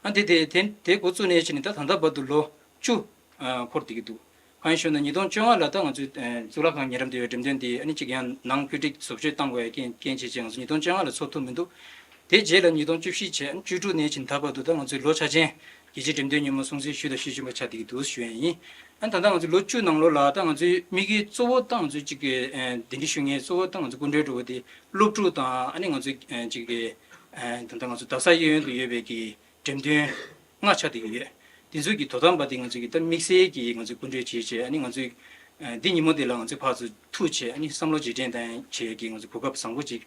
ཨ་དེ་དེ་དེ་དེ་འགོ་བཙུགས་ནས་བྱས་ནས་ད་ད་ལྟ་བར་དུ་ལོ་བཅུ་འཁོར་བསྡད་ཀྱི་འདུག་གང་ཡིན་ཞུ་ན་ཉིས་སྟོང་བཅོ་ལྔ་ལ་ད་ང་ཚོའི་གཙུག་ལག་ཁང་ཉེ་འགྲམ་དུ་ཡོད་འགྲེམས་སྟོན་དེ་ཨ་ནི་གཅིག་ཡང་ནང་བཀོད་སྒྲིག་བཟོ་བཅོས་བཏང་དགོས་ཡ་རྐྱེན་རྐྱེན་བྱས་བྱས་ང་ཚོ་ཉིས་སྟོང་བཅོ་ལྔ་ལ་ཚོགས་ཐུབ་མི་འདུག་དེ་རྗེས་ལ་ཉིས་སྟོང་བཅུ་བཞི་བྱས་བཅུ་དྲུག་ནས་བྱས་ད་བར་དུ་ད་ང་ཚོའི་ལོ་འཆར་ཅན་རྒྱལ་སྤྱིའི་འགྲེམས་སྟོན་ཉིན་མོ་སྲུང་བརྩི་ཞུས་དང་ཞུ་བཞིན་པ་ཆགས་བསྡད་ཀྱི་འདུག་ཞུ་ཡ་ཡིན། ཨ་ད་ལྟ་ང་ཚོའི་ལོ་བཅུ་ནང་ལོགས་ལ་ད་ང་ཚོའི་དམིགས་ཡུལ་གཙོ་བོ་ད་ང་ཚོའི་གཅིག་གི་གདན་འདྲེན་ཞུ་མཁན་གཙོ་བོ་ད་ང་ཚོའི་སྐུ་མགྲོན་འདྲ་བོ་དེ་སློབ་ཕྲུག་དང་ཨ་ནི་ང་ཚོའི་གཅིག་གི་ད་ལྟ་ང་ཚོ་རྡ་ས་གཡས་གཡོན་དུ་ཡོད་པའི་གི་འགྲེམས་སྟོན་ལྔ་ཆགས་བསྡད་ཀྱི་ཡོད། དེ་ཚོའི་གི་དོ་དམ་པ་དེ་ང་ཚོའི་གི་ད་དམིགས་བསལ་གྱི་ང་ཚོའི་སྐུ་མགྲོན་བྱས་བྱས་ཨ་ནི་ང་ཚོའི་འདི་ཉིན་མོ་དེ་ལ་ང་ཚོའི་ཕར་ཚུར་ཐུག་བྱས་ཨ་ནི་བསམ་བློ་རྗེས་དྲན་དང་བྱས་ཀྱི་ང་ཚོའི་གོ་སྐབས་བཟང་པོ་ཅིག་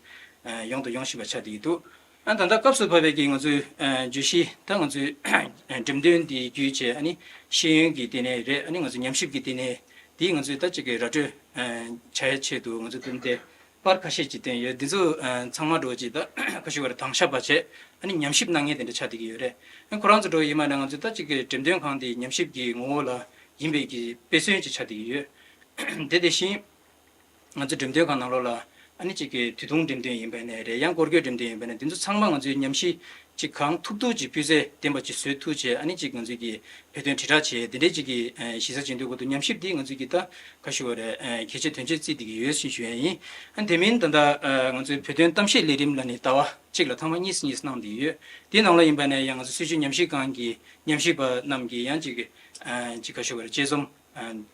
ཡོང་དང་ཡོང་བཞིན་པ་ཆགས་བསྡད་ཀྱི་འདུག་ཨ་ད་ལྟ་སྐབས་སུ་བབས་པའི་གི་ང་ཚོའི་བརྗོད་གཞི་ད་ང་ཚོའི་འགྲེམས་སྟོན་འདི་བརྒྱུད་བྱས་ཨ་ནི་ཤེས་ཡོན་གྱི་ལྟེ་གནས་རེད། ཨ་ནི་ང་ཚོའི་ཉམས་ཞིབ་ཀྱི་ལྟེ་གནས་འདི་ང་ཚོའི་ད་ཅིག་གི་ར་སྤྲོད་བྱ་ཡ་ཆེད་དུ་ང་ཚོའི་བསྟུན་ཏེ་པར་ཁ་ཤས་ཅིག་བསྟན་ཡོད། འདི་ཚོ་ཚང་མ་འགྲོ་ཅིག་ད་ཁ་ཤས་བར་དྭངས་ཤ་བ་བྱས་ཨ་ནི་ཉམས་ཞིབ་གནང་མཁན་དེ་འདྲ་ཆགས་བསྡད་ཀྱི་ཡོད་རེད། ཨ་ཁོ་རང་ཚོ་འགྲོ་ཡིན་མ་ན་ང་ཚོའི་ད་ཅིག་གི་འགྲེམས་སྟོན་ཁང་དེ་ཉམས་ཞིབ་ཀྱི་ངོ་བོ་ལ་ཡིན་པའི་གི་དཔེ་མཚོན་ཅིག་ཆགས་བསྡད་ཀྱི་ཡོད། དེ་དེ་བཞིན། ང་ཚོ་འགྲེམས་སྟོན་ཁང་ནང་ལོགས་ལ་ཨ་ནི་གཅིག་གི་དུས་ཐུང་འགྲེམས་སྟོན་ཡིན་པ་ནས་རེད། ཡང་སྐོར་སྐྱོད་འགྲེམས་སྟོན་ཡིན་པ་ནས་འདི་ཚོ་ཚང་མ་ང་ཚོའི་ཉམས་ཞིབ་ཅིག་གང་ཐུབ་ཐུབ་ཅིག་སྤུས་ཚད་ལྡན་པ་ཅིག་བཟོས་ཐུབ་བྱས་ཨ་ནི་གཅིག་ང་ཚོའི་གི་བོད་དོན་དྲིལ་བསྒྲགས་བྱས་དེ་འདྲའི་ཅིག་གི་གཞི་རྩ་བྱེད་འདོད་ཀྱི་འདུག་ཉམས་ཞིབ་འདི་ང་ཚོའི་གི་ད་ག་ཞུ་བ་རེད། གལ་ཆེ་དོན་ཆེ་བརྩིས་བསྡད་ཀྱི་ཡོད་ཞེས་ཞུ་ཡ་ཡིན། ཨ་དེ་མིན་ད་ལྟ་ང་ཚོའི་བོད་དོན་གཏམ་བཤད་ལས་རིམ་ལ་ནི་ཟླ་བ་གཅིག་ལ་ཐེངས་མ་གཉིས་གཉིས་གནང་བསྡད་ཡོད། དེའི་ནང་ལ་ཡིན་པ་ནས་ཡང་ང་ཚོ་སྲིད་བྱུས་ཉམས་ཞིབ་ཁང་གི་ཉམས་ཞིབ་པ་རྣམས་ཀྱིས་ཡང་ཅིག་ཅིག་ག་ཞུ་བ་རེད། དཔྱད་རྩོམ་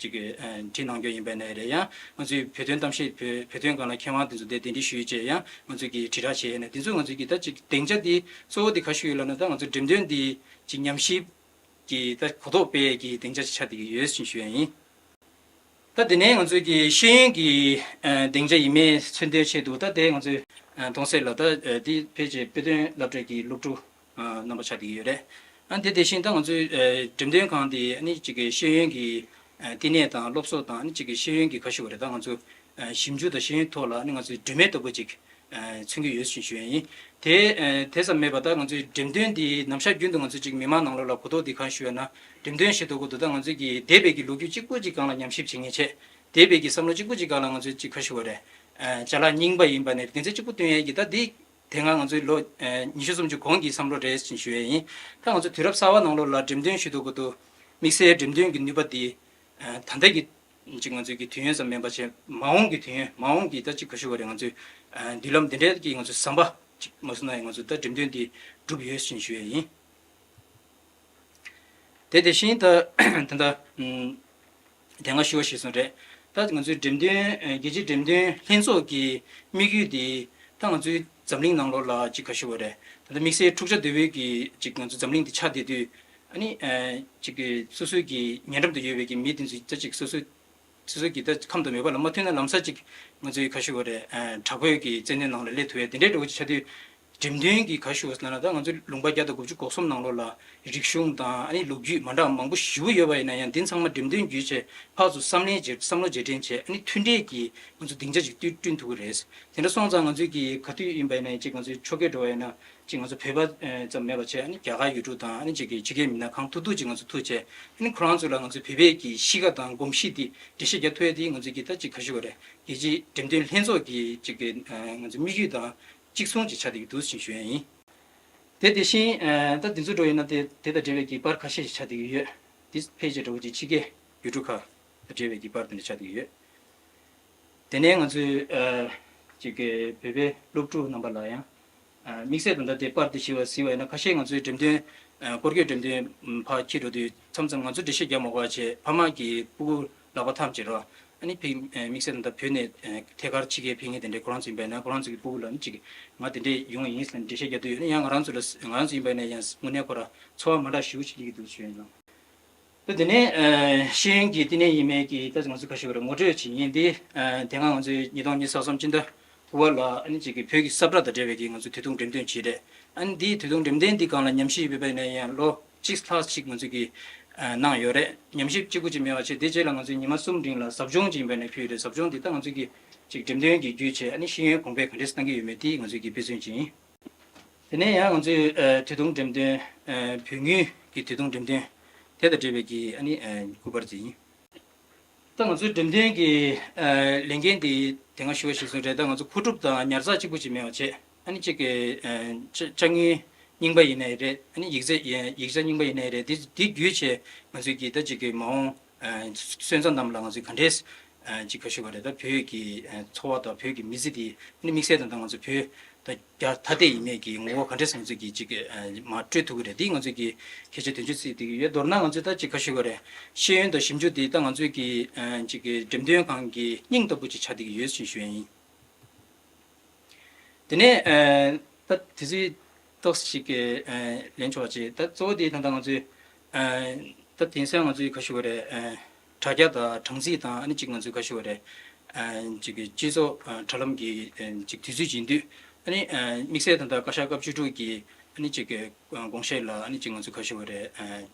ཅིག་གི་བྲིས་གནང་རྒྱུ་ཡིན་པ་ནས་རེད། ཡང་ང་ཚོའི་བོད་དོན་གཏམ་བཤད་བོད་བོད་དོན་སྒང་ལ་མཁས་དབང་དེ་ཚོ་དེ་གདན་འདྲེན་ཞུས་བྱས་ཡང་ང་ཚོས་ཀྱི་དྲིལ་བསྒྲགས་བྱས་ནས་དེ་ཚོ་ང་ཚོས་ཀྱི་ད་ཅིག་སྡིངས་ཆ་དེ་གཙོ་བོ་དེ་ག་ཞུ་ཡོད་ལབ་ན་ད་ང་ཚོ་འགྲེམས་སྟོན་དེ་ཅིག་ཉམས་ཞིབ་ཀྱི་ད་གོ་རྟོགས་སྤེལ་གྱི་སྡིངས་ཆ་ཅིག་ཆགས་བསྡད་ཀྱི་ཡོད་ཅེས་ཞུ་ཡ་ཡིན། ད་དེ་ནས་ང་ཚོས་ཀྱི་ཤེས་ཡོན་གྱི་སྡིངས་ཆ་ཡིན་མིན་མཚོན་དོན་ཆེད་དུ་ད་དེ་ང་ཚོས་མཐོང་གསལ་ལ་ད་དེ་ཕལ་ཆེར་དཔེ་སྟོན་སློབ་གྲྭའི་གི་སློབ་ཕྲུག་རྣམ་པ་ཆགས་བསྡད་ཀྱི་ཡོད་རེད། ཨ་དེ་དེ་བཞིན་ད་ང་ཚོའི་འགྲེམས་སྟོན་ཁང་དེ་ཨ་ནི་གཅིག་གི་ཤེས་ཡོན་གྱི་ལྟེ་གནས་དང་སློབ་གསོ་དང་ཨ་ནི་གཅིག་གི་ཤེས་ཡོན་གྱི་ཁ་ཤུ་བ་རེད། ད་ང་ཚོ་ཞིབ་འཇུག་དང་ཤེས་ཡོན་ཐོག་ལ་ཨ་ནི་ང་ཚོའི་སྒྲོན་མེ་ལྟ་བུ་ཅིག་མཚོན་གྱི་ཡོད་ཞེས་ཞུ་ཡ་ཡིན། དེ་དེ་ཙམ་མེད་པ་ད་ང་ཚོའི་འགྲེམས་སྟོན་འདི་ནམ་ཞག་རྒྱུན་དུ་ང་ཚོ་ཅིག་མི་མང་ནང་ལོགས་ལ་གོ་རྟོགས་འདི་གང་ཞུ་ཡ་ན་འགྲེམས་སྟོན་ཞེས་འདོད་གོ་འདུག་ད་ང་ཚོའི་གི་འདས་པའི་གི་ལོ་རྒྱུས་གཅིག་པུ་ཅིག་སྒང་ལ་ཉམས་ཞིབ་བྱེད་མཁན་བྱས། འདས་པའི་གི་བསམ་བློ་གཅིག་པུ་ཅིག་སྒང་ལ་ང་ཚོའི་ཅིག་ཁ་ཞུ་བ་རེད། ཅ་ལག་རྙིང་པ་ཡིན་པ་ནས་གདན་ས་གཅིག་པུ་སྟོན་ཡ་གི་ད་འདི་དེ་སྔ་ང་ཚོའི་ལོ་ཉི་ཤུ་སུམ་ཅུ་གོང་གི་བསམ་བློ་རེད་ཅེས་ཞུ་ཡ་ཡིན། ད་ང་ཚོ་དུས་རབས་གསར་བ་ནང་ལོགས་ལ་འགྲེམས་སྟོན་ཞུ་འདོད་གོ་འདུག་དམིགས་བསལ་འགྲེམས་སྟོན་གྱི་ནུས་པ་འདི་ད་ལྟ་གི་ཅིག་ང་ཚོའི་གི་དུས་ཡུན་ཙམ་མིན་པ་བྱས་མ་འོངས་ཀྱི་དུས་ཡུན་མ་འོངས་ཀྱི་ད་ཅིག་ག་ཞུ་བ་རེད། ང་ཚོའི་མདུན་ལམ་འདི་འདྲའི་གི་ང་ཚོའི་ཟམ་པ་ཅིག་མ་སོང་ན་ཡང་ང་ཚོ་ད་འགྲེམས་སྟོན་འདི་གྲུབ་ཡོད་ཅེས་ཞུ་ཡ་ཡིན། དེ་དེ་བཞིན་ད་ད་ལྟ་དེ་སྔ་ཞུ་བ་ཞིག་སོང་རེད། ད་ང་ཚོའི་འགྲེམས་སྟོན་རྒྱལ་སྤྱིའི་འགྲེམས་སྟོན་ལྷན་ཚོགས་ཀྱི་དམིགས་ཡུལ་དེ་ད་ང་ཚོའི་འཛམ་གླིང་ནང་ལོགས་ལ་ཅིག་ག་ཞུ་བ་རེད། ད་ལྟ་དམིགས་བསལ་འཁྲུག་ཆ་དོད་པོའི་གི་ཅིག་ང་ཚོ་འཛམ་གླིང་འདི་ཆགས་བསྡད་དུས་ཨ་ནི་ཅིག་གི་སོ་སོའི་གི་ཉེ་འགྲམ་དུ་ཡོད་པའི་གི་མི་དེ་ཚོ་ད་ཅིག་སོ་སོའི་སོ་སོའི་གི་ད་ཁམས་དང་མོས་པ་ལ་མ་མཐུན་ན་ལམ་སང་ཅིག་ང་ཚོའི་ག་ཞུ་བ་རེད། དྲག་པོའི་གི་བཙན་གནོན་ནང་ལ་སླེབས་ཐུབ་ཡ་དེ་འདྲའི་འདྲ་བོ་ཅིག་ཆགས་དུས། འགྲེམས་སྟོན་གྱི་ག་ཞུ་བ་ཟེར་ན་ད་ང་ཚོའི་ལུང་པ་བརྒྱ་དང་དགུ་བཅུ་གོ་གསུམ་ནང་ལོགས་ལ་རིག་གཞུང་དང་ཨ་ནི་ལོ་རྒྱུས་མ་འདྲ་བ་མང་པོ་ཞེ་པོ་ཡོད་པ་ཡིན་ན་ཡང་འདི་ཚང་མ་འགྲེམས་སྟོན་བརྒྱུད་བྱས་ཕར་ཚུར་བསམ་ལེན་བྱས་བསམ་བློ་རྗེས་དྲན་བྱས་ཨ་ནི་མཐུན་འབྲེལ་གྱི་ང་ཚོ་སྡིངས་ཆ་ཅིག་བསྐྲུན་བསྐྲུན་ཐུབ་ཀྱི་རེད། དེ་འདྲ་སོང་ཙང་ང་ཚོའི་གི་ག་དུས་ཡིན་པ་ཡིན་ན་ཅིག་ང་ཚོའི་ཕྱོགས་སྐྱོད་འགྲོ་བ་ཡིན་ན་ཅིག་ང་ཚོ་བོད་པ་ཙམ་མེད་པ་བྱས་ཨ་ནི་རྒྱ་གར་ཡུལ་གྲུ་དང་ཨ་ནི་ཅིག་གི་ཕྱི་རྒྱལ་མི་སྣ་གང་ཐུབ་ཐུབ་ཅིག་ང་ཚོ་ཐུག་བྱས་ཨ་ནི་ཁོ་རང་ཚོ་ལ་ང་ཚོའི་བོད་པའི་གི་གཤིས་ཀ་དང་གོམས་གཤིས་དེ་འགྲེལ་བཤད་རྒྱག་ཐུབ་ཡ་དེ་ང་ཚོའི་གི་ད་ཅིག་ག་ཞུ་བ་རེད། རྒྱལ་སྤྱིའི་འགྲེམས་སྟོན་ལྷན་ཚོགས་ཀྱི་ཅིག་གི་ང་ཚོའི་དམིགས་ཡུལ་དང་གཅིག་མཚུངས་ཅིག་ཆགས་བསྡད་ཀྱི་འདུག་ཅེས་ཞུ་ཡ་ཡིན། དེ་དེ་བཞིན་ད་འདི་ཚོ་འགྲོ་ཡིན་ན་དེ་དེ་དང་འབྲེལ་བའི་གི་པར་ཁ་ཤས་ཤིག་ཆགས་བསྡད་ཀྱི་ཡོད། འདི་ཕལ་ཆེར་འདྲ་བོ་ཅིག་ཕྱི་རྒྱལ་ ཡུལ་གྲུ་ཁག་དང་འབྲེལ་བའི་གི་པར་དེ་འདྲ་ཆགས་བསྡད་ཡོད། དེ་ནས་ང་ཚོའི་ཨ་ཅིག་གི་བོད་པའི་སློབ་ཕྲུག་རྣམ་པ་ལ་ཡང་ཨ་དམིགས་བསལ་དུ་ད་ལྟའི་པར་དེ་ཞིག་བ་གཟིགས་པ་ཡིན་ན། ཁ་ཤས་ང་ཚོའི་འགྲེམས་སྟོན་ཨ་སྐོར་སྐྱོད་འགྲེམས་སྟོན་ཕར་འཁྱེར་འགྲོ་དུས་མཚམས་མཚམས་ང་ཚོ་འགྲེལ་བཤད་རྒྱག་མ་དགོས་པ་བྱས། ཕ་མ་གི་སྤུ་གུ་ལག་པ་ཐམས་ཅད་རོ། ཨ་ནི་ཕ་གི་ཨ་དམིགས་བསལ་དུ་ད་བོད་ནས་ཨ་ཐད་ཀར་ཕྱི་རྒྱལ་ཕེབས་མཁན་དེ་འདྲའི་ཁོ་རང་ཚོ་ཡིན་པ་ཡིན་ན། ཁོ་རང་ཚོ་གི་སྤུ་གུ་ལ་ནི་ཅིག་ང་དེ་འདྲས་ཡོང་བ་ཡིན་ཟེར་ནས་འགྲེལ་བཤད་རྒྱག་འདོད་ཡོད་ན། ཡང་ང་རང་ཚོ་ལ་ང་རང་ཚོ་ཡིན་པ་ཡིན་ན་ཡང་དངོས་གནས་ཁོ་རང་ཚོར་བ་མ་འདྲ་ཞེ་པོ་ཅིག་སླེབས་ཀྱི་འདུག་ཞུ་ཡིན་ལགས། ད་དེ་ནས་ཨ་ཤེས་ཡོན་གྱི་བསྟི་གནས་ཡིན་མིན་གྱི་ད་ང་ཚོ་ཁ་ཤས་ཀྱིས་ངོ་སྤྲོད་བྱེད་ཡིན་ཏེ། ཨ་དེ་སྔ་ང་ཚོས་ཉིས་སྟོང་ཉི་ཤུ་རྩ་གསུམ་སྤྱི་ཟླ་དགུ་པ་ལ་ཨ་ནི་ཅིག་གི་བོད་ཀྱི་ས་བཀྲ་དང་འབྲེལ་བའི་གི་ང་ཚོའི་དུས་ཐུང་འགྲེམས་སྟོན་བྱས་རེད། ཨ་ནི་འདིའི་དུས་ཐུང་འགྲེམས་སྟོན་འདི་སྒང་ལ་ཉམས་ཞིབ་ཡོད་པ་ཡིན་ན་ཡང་ལོ་གཅིག་ལྷག་ཅིག་ང་ཚོས་ཀྱི་ཨ་གནང་ཡོད་རེད། ཉམས་ཞིབ་གཅིག་པུ་ཅིག་མེད་པ་བྱས། དེ་རྗེས་ལ་ང་ཚོས་ཉི་མ་གསུམ་རིང་ལ་ཟབ་སྦྱོང་ཅིག་ཡིན་པ་ཡིན་ན་ཕུལ་ཡོད་རེད། ཟབ་སྦྱོང་འདི་ད་ང་ཚོས་ཀྱི་ཅིག་འགྲེམས་སྟོན་གྱི་བརྒྱུད་བྱས་ཨ་ནི་ཤེས་ཡོན་གོང་འཕེལ་ག་འདྲས་བཏང་གི་ཡོད་མེད་དེ་ང་ཚོས་ཀྱི་དཔེ་མཚོན་ཅིག་ཡིན། དེ་ནས་ཡང་ང་ཚོའི་ཨ་དུས་ཐུང་འགྲེམས་སྟོན། ཨ་བོད་དངུལ་གྱི་དུས་ཐུང་འགྲེམས་སྟོན་དེ་དང་འབྲེལ་བའི་གི་ཨ་ནི་ཨ་སྐུ་པར་ཅིག་ཡིན། ད་ང་ཚོའི་འགྲེམས་སྟོན་གྱི་ཨ་ལས་འགན་དེ་དེ་སྔ་ཞུ་བ་ཞུས་སོང་རེད། ད་ང་ཚོ་མཁོ་སྒྲུབ་དང་ཉར་ཚགས་གཅིག་པུ་ཅིག་མེད་པ་བྱས། ཨ་ནི་གཅིག་གི་ཨ་ཅ་ཅ་དངོས་རྙིང་པ་ཡིན་ནའི་རེད། ཨ་ནི་ཡིག་ཚད་ཡིག་ཡིག་ཆ་རྙིང་པ་ཡིན་ནའི་རེད། དེ་དེ་བརྒྱུད་བྱས་ང་ཚོའི་གི་ད་གཅིག་གི་མ་འོངས་ཨ་སོན་རྩ་རྣམས་ལ་ང་ཚོས་ག་འདྲས་ཨ་ཅིག་ག་ཞུ་བ་རེད། ད་བོད་ཀྱི་ཨ་འཚོ་བ་དང་བོད་ཀྱི་མི་ཚེ་འདི་ཨ་ནི་དམིགས་བསལ་དང་ད་ང་ཚོ་བོད་ད་རྒྱ་ཐ་དད་ཡིན་མིན་གྱི་ངོ་བོ་ག་འདྲས་ང་ཚོས་ཀྱི་ཅིག་ཨ་མར་སྤྲོད་ཐུབ་ཀྱི་རེད། འདི་ང་ཚོས་ཀྱི་གལ་ཆེ་དོན་ཆེ་བརྩིས་བསྡད་ཀྱི་ཡོད། མདོར་ན་ང་ཚོས་ད་ཅིག་ག་ཞུ་བ་རེད། ཤེས་ཡོན་དང་ཞིབ་འཇུག་འདི་ད་ང་ཚོས་ཀྱི་ཨ་ཅིག་གི་འགྲེམས་སྟོན་ཁང་གི་སྙིང་ལྟ་བུ་ཅིག་ཆགས་བསྡད་ཀྱི་ཡོད་ཅེས་ཞུ་ཡ་ཡིན། དེ་ནས་ཨ་ད་དེ་ཚོའི་ཏོག་ཙམ་ཞིག་གི་ཨ་ལན་ཆོག་ཅིག་ད་གཙོ་བོ་དེ་ད་ལྟ་ང་ཚོའི་ཨ་ད་དེང་སང་ང་ཚོའི་ག་ཞུ་བ་རེད། ཨ་དྲ་རྒྱ་དང་གྲངས་རྩིས་དང་ཨ་ནི་ཅིག་ང་ཚོའི་ག་ཞུ་བ་རེད། ཨ་ཅིག་གི་སྤྱི་ཚོགས་ཨ་དྲ་ལམ་གྱི་ཨ་ཅིག་དུས་ཚོད་ཅིག་ཡིན་དུས། ཨ་ནི་ཨ་དམིགས་བསལ་ད་ལྟ་བཀའ་ཤག་སྐབས་བཅུ་དྲུག་གི་ཨ་ནི་ཅིག་གི་ཨ་དགོངས་བཞེད་ལ་ཨ་ནི་ཅིག་ང་ཚོའི་ག་ཞུ་བ་རེད། ཨ་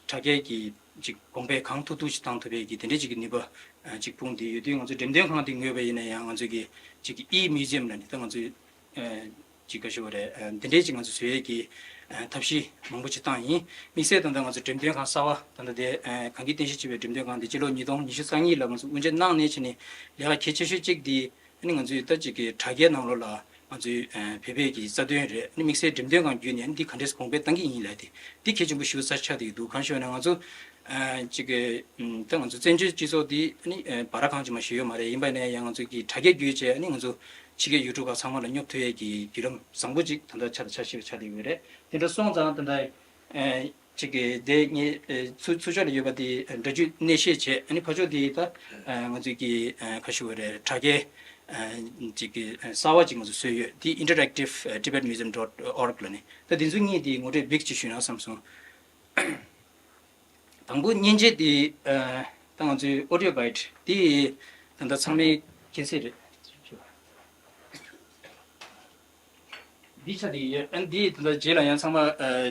དྲ་རྒྱའི་གི་ཅིག་གོང་འཕེལ་གང་ཐུབ་ཐུབ་ཅིག་བཏང་ཐུབ་པའི་གི་དེ་འདྲའི་ཅིག་གི་ནུས་པ་ཨ་ཅིག་སྤུངས་ཏེ་ཡོད་དུས། ང་ཚོ་འགྲེམས་སྟོན་ཁང་དེ་ངོས་པ་ཡིན་ན་ཡང་ང་ཚོ་གི་ཅིག་གི་ཨི་མིའུ་ཛི་ཡམ་ལ་ནི་ད་ང་ཚོའི་ཨ་ཅིག་ག་ཞུ་བ་རེད། ཨ་འདི་འདྲའི་ཅིག་ང་ཚོ་བཟོ་ཡས་ཀྱི་ཨ་ཐབས་ཤེས་མང་པོ་ཅིག་བཏང་ཡིན། དམིགས་བསལ་ད་ལྟ་ང་ཚོ་འགྲེམས་སྟོན་ཁང་གསར་པ་ད་ལྟ་དེ་ཨ་གངས་སྐྱིད་བསྟན་ཤེས་བྱ་བའི་འགྲེམས་སྟོན་ཁང་དེ་སྤྱི་ལོ་ཉིས་སྟོང་ཉི་ཤུ་རྩ་གཉིས་ལ་ང་ཚོ་དབུ་འབྱེད་གནང་ནས་བྱས་ནས་ལས་ཀ་གལ་ཆེ་ཤོས་གཅིག་དེ། ཨ་ནི་ང་ཚོའི་ད་ཅིག་གི་དྲ་རྒྱའི་ནང་ལོགས་ལ་ང་ཚོའི་ཨ་བོད་པའི་གི་རྩ་དོན་རེད། ཨ་ནི་དམིགས་བསལ་འགྲེམས་སྟོན་ཁང་བརྒྱུད་ནས་ཨ་ནི་འདི་ག་འདྲས་གོང་འཕེལ་བཏང་གི་ཡིན་ལབ་དེ་འདི་གལ་ཆེན་པོ་ཞེ་པོ་ཅིག་ཆགས་བསྡད་ཀྱི་འདུག་གང་ཞུ་བ་ན་ང་ཚོ་ཨ་ཅིག་གི་ཨམ་ད་ང་ཚོ་བཙན་བྱོལ་སྤྱི་ཚོགས་འདི་ཨ་ནི་ཨ་བར་ཁང་ཅིག་མ་ཞིག་ཡོད་མ་རེད། ཡིན་པ་ཡིན་ན་ཡང་ང་ཚོ་གི་དྲ་རྒྱ་བརྒྱུད་བྱས་ཨ་ནི་ང་ཚོ་ཕྱི་རྒྱལ་ཡུལ་གྲུ་ཁག་ཚང་མ་ལ་སྙོབ་ཐུབ་ཡས་ཀྱི་བརྒྱུད་ལམ་བཟང་པོ་ཅིག་ད་ལྟ་ཆ་དང་ཆ་ཤེས་པ་ཆགས་བསྡད་ཡོད་རེད། དེ་འདྲ་སོང་ཙང་ད་ལྟ་ཨ་ཅིག་གི་དེ་ངས་ཨ་ཚུར་ཚུར་ཕྱོགས་ལ་ཡོད་པ་དེ་ཨ་སྒྲ་འཇུག་གནས་བཤད་བྱས། ཨ་ནི་ཕར་ཕྱོགས་དེ་ད་ཨ་ང་ཚོའི་གི་ཨ་ག་ཞུ་བ་རེད། དྲ་རྒྱའི་ཨ་ཅིག་གི་ཨ་གསར་པ་ཅིག་ང་ཚོ་བཟོས་ཡོད། དེ་interactive tibet museum dot org ལ་ནི། ད་དེ་ཚོ་གཉིས་དེ་ངོ་སྤྲོད་འབིག་ཅིག་ཞུས་ན་བསམ་སོང་། དང་པོ་མཉེན་ཆས་དེ་ཨ་ད་ང་ཚོའི་audio guide དེ་ད་ལྟ་ཚང་མས་མཁྱེན་གསལ་རེད། འདི་ཆ་དེ་ཡོད། ཨ་འདི་ད་ལྟ་རྗེས་ལ་ཡང་ཚང་མ་ཨ་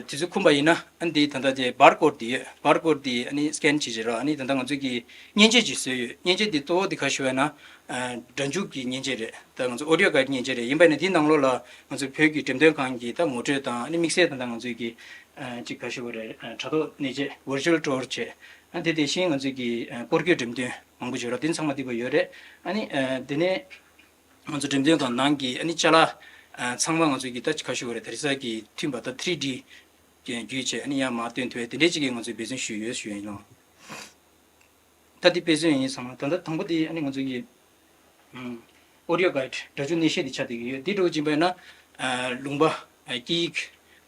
དུས་ཚོད་ཁོམ་པ་ཡིན་ན། ཨ་འདི་ད་ལྟ་དེ་barcode དེ་ཡོད། barcode དེ་ཨ་ནི་scan བྱེད་བྱེད་རོགས། ཨ་ནི་ད་ལྟ་ང་ཚོས་ཀྱི་མཉེན་ཆས་ཅིག་བཟོས་ཡོད། མཉེན་ཆས་དེ་གཙོ་བོ་དེ་ག་ཞུ་བ་ན་ཨ་སྒྲ་འཇུག་གི་མཉེན་ཆས་རེད། ད་ང་ཚོ་audio guide མཉེན་ཆས་རེད། ཡིན་པ་ནི་དེའི་ནང་ལོགས་ལ་ང་ཚོ་བོད་ཀྱི་འགྲེམས་སྟོན་ཁང་གི་ད་ངོ་སྤྲོད་དང་། ཨ་ནི་དམིགས་བསལ་ད་ལྟ་ང་ཚོས་ཀྱི་ཨ་ཅིག་ག་ཞུ་བ་རེད། ཨ་དྲ་ཐོག་གནས་བྱེད་virtual tour བྱེད། ཨ་དེ་དེ་བཞིན་ང་ཚོས་ཀྱི་ཨ་སྐོར་སྐྱོད་འགྲེམས་སྟོན་མང་པོ་ཡོད་ར། དེ་ཚང་མ་འདི་པ་ཡོད་རེད། ཨ་ནི་ཨ་དེ་ནས། ང་ཚོ་འགྲེམས་སྟོན་ཁང་ནང་གི་ཨ་ནི་ཅ་ལག་ཨ་ཚང་མ་ང་ཚོ་གི་ད་ཅི་ག་ཞུ་བ་རེད། ད་རི་ས་གི་མཐུན་པ་ད་three D་བརྒྱུད་བྱས་ཨ་ནི་ཡར་མར་སྟོན་ཐུབ་པའི་དེ་འདྲའི་ཅིག་གི་ང་ཚོས་འབད་བརྩོན་ཞུས་ཡོད་ཞུ་ཡ་ཡིན་ལགས། ད་འདི་འབད་བརྩོན་ཡིན་བསམ་ན། ད་ལྟ་དང་པོ་དེ་ཨ་ནི་ང་ཚོ་གི་ཨམ་audio guide སྒྲ་འཇུག་གནས་བཤད་དེ་ཆགས་བསྡད་ཀྱི་ཡོད། འདི་འདྲ་བོ་ཅིག་ཡིན་པ་ཡིན་ན་ཨ་ལུང་པ་ཨ་སྐད་ཡིག་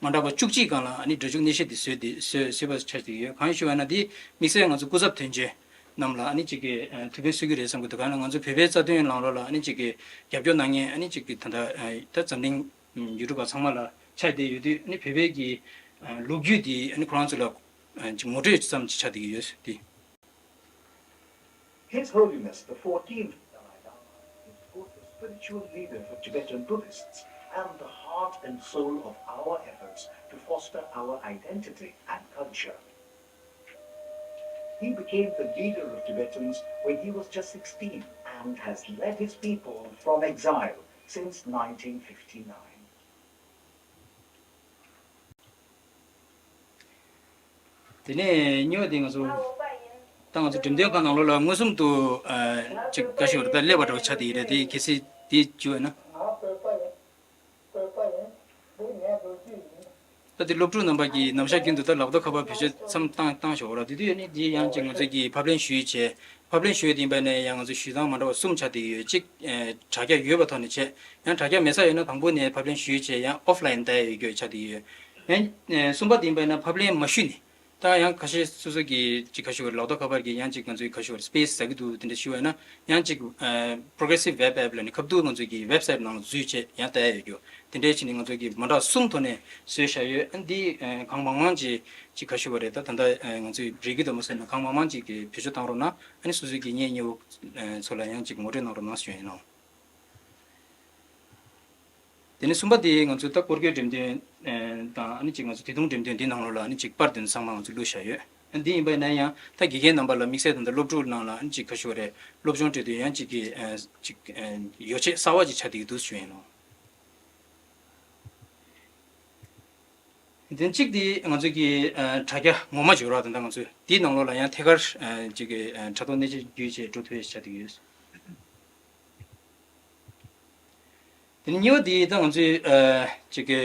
མ་འདྲ་བ་བཅུ་གཅིག་སྒང་ལ་ཨ་ནི་སྒྲ་འཇུག་གནས་བཤད་དེ་བཟོས་ཏེ་བཟོས་བཟོས་པ་ཆགས་བསྡད་ཀྱི་ཡོད། གང་ཞུ་བ་ན་འདི་དམིགས་བསལ་ང་ཚོ་སྐུ་ཚབ་དོན་གཅོད་རྣམས་ལ་ཨ་ནི་ཅིག་གི་ཨ་ཐུགས་ཕན་གསོས་ཀྱི་རེད་བསམ་གྱི་འདུག་གང་ན་ང་ཚོ་བོད་པའི་རྩ་དོན་ལམ་ལྷོང་ལ་ཨ་ནི་ཅིག་གི་རྒྱབ་སྐྱོར་གནང་མཁན་ཨ་ནི་ཅིག་གི་ད་ལྟ་ཨ་ད་འཛམ་གླིང་ཡུལ་གྲུ་ཁག་ཚང་མ་ལ་ཆགས་བསྡད་ཡོད་དུས། ཨ་ནི་བོད་པའི་གི་ཨ་ལོ་རྒྱུས་འདི་ཨ་ནི་ཁོ་རང་ཚོ་ལ་ཨ་ཅིག་ངོ་སྤྲོད་ཙམ་ཅིག་ཆགས་བསྡད་ཀྱི་ཡོད་དེ། His Holiness the fourteenth Dalai Lama is both the spiritual leader for Tibetan Buddhists and the heart and soul of our efforts to foster our identity and culture. He became the leader of Tibetans when he was just sixteen and has led his people from exile since nineteen fifty-nine. དེ་ནས་གཉིས་པ་དེ་ང་ཚོ་ད་ང་ཚོ་འགྲེམས་སྟོན་ཁང་ནང་ལོགས་ལ་མངོན་སུམ་དུ་ཨ་ཅིག་ག་ཞིག་རེད། ད་སླེབས་པ་འདྲ་བོ་ཆགས་བསྡད་ཡོད་རེད། དེ་གལ་སྲིད་དེ་བྱུང་བ་ན། ང་བོད་པ་ཡིན། བོད་པ་ཡིན། འདི་ངའི་ལོ་རྒྱུས་ཡིན། ད་དེ་སློབ་ཕྲུག་རྣམ་པ་གིས་ནམ་ཞག་རྒྱུན་དུ་ད་ལག་ཐོག་ཁ་པར་བེད་སྤྱོད་མཚམས་བཏང་བཏང་ཞོག་ར། དེ་དུས་ནི་དེ་ཡང་ཅིག་ང་ཚོས་ཀྱིས་ཕབ་ལེན་ཞུས་བྱས། ཕབ་ལེན་ཞུས་དེ་ཡིན་པ་ནས་ཡང་ང་ཚོས་ཞུ་སྟངས་མ་འདྲ་བ་གསུམ་ཆགས་བསྡད་ཡོད། གཅིག་ཨ་དྲ་རྒྱ་ཡོད་པ་ཐོག་ནས་བྱས། ཡང་དྲ་རྒྱ་མེད་ས་ཡོད་ན་དང་པོ་ནས་ཕབ་ལེན་ཞུས་བྱས་ཡང་ཨོཕ་ལན་བལྟ་ཡ་ཡོད་རྒྱུ་ཆགས་བསྡད་ཡོད། ཡང་ཨ་གསུམ་པ་དེ་ཡིན་པ་ན་ཕབ་ལེན་མ་ཞུས་ནས། ད་ཡང་ཁ་ཤས་སོ་སོ་གི་ཅིག་ཁ་ཤས་ལག་ཐོག་ཁ་པར་གྱི་ཡང་ཅིག་ང་ཚོའི་ཁ་ཤས་སི་པེ་སི་ཟ་གི་འདུག་དེ་འདྲ་ཞུ་བ་ཡིན་ན། ཡང་ཅིག་ཨ་Progressive Web App ལ་ནི་ཁ་ཐུག་ང་ཚོ་གི་ཝེབ་སའིཊ་ནང་ལ་འཛུལ་བྱས་ཡང་བལྟ་ཡ་ཡོད་རྒྱུ། དེ་འདྲའི་ཕྱིན་ནས་ང་ཚོ་གི་མ་འདྲ་གསུམ་ཐོག་ནས་བཟོས་བཞག་ཡོད། ཨ་འདི་ཨ་གང་མང་མང་ཅིག་ཅིག་ཁ་ཤས་པ་རེད། ད་ད་ལྟ་ཨ་ང་ཚོའི་རིག་གི་འདུག་མ་ཟེར་ན་གང་མང་མང་ཅིག་གི་བེད་སྤྱོད་བཏང་རོགས་གནང་། ཨ་ནི་སོ་སོའི་གི་གཉེན་ཉེ་བོ་ཨ་ཚོ་ལ་ཡང་ཅིག་ངོ་སྤྲོད་གནང་རོགས་གནང་ཞུ་ཡིན་ནོ། དེ་ནས་གསུམ་པ་དེ་ང་ཚོས་ད་སྐོར་སྐྱོད་འགྲེམས་སྟོན་ཨ་དང་ཨ་ནི་ཅིག་ང་ཚོ་དེ་དུང་འགྲེམས་སྟོན་འདི་ནང་ལོགས་ལ་ཨ་ནི་ཅིག་པར་དེ་ཚང་མ་ང་ཚོས་བླུགས་བཞག་ཡོད། ཨ་འདི་ཡིན་པ་ཡིན་ན་ཡང་ད་དགེ་རྒན་རྣམ་པ་ལ་དམིགས་བསལ་དང་ད་སློབ་ཕྲུག་ནང་ལ་ཨ་ནི་ཅིག་ཁ་ཤས་རེད། སློབ་སྦྱོང་སྤྲད་དུས་ཡང་ཅིག་གི་ཨ་ཅིག་ཨ་ཡོ་ཆས་གསར་བ་ཅིག་ཆགས་བསྡད་ཀྱི་འདུག་ཞུ་ཡིན་ནོ། དེ་གཅིག་དེ་ང་ཚོས་ཀྱི་ཨ་དྲ་རྒྱ་ངོ་མ་འབྱོར་བ་དང་ད་ང་ཚོས་དེའི་ནང་ལོགས་ལ་ཡང་ཐད་ཀར་ཨ་ཅིག་གི་ཨ་དྲ་ཐོག་གནས་ཆེན་བརྒྱུད་བྱས་འགྲོ་ཐུབ་ཡས་ཆགས་བསྡད་ཀྱི་ཡོད། དེ་ནས་གཉིས་པ་དེ་ད་ང་ཚོའི་ཨ་ཅིག་གི་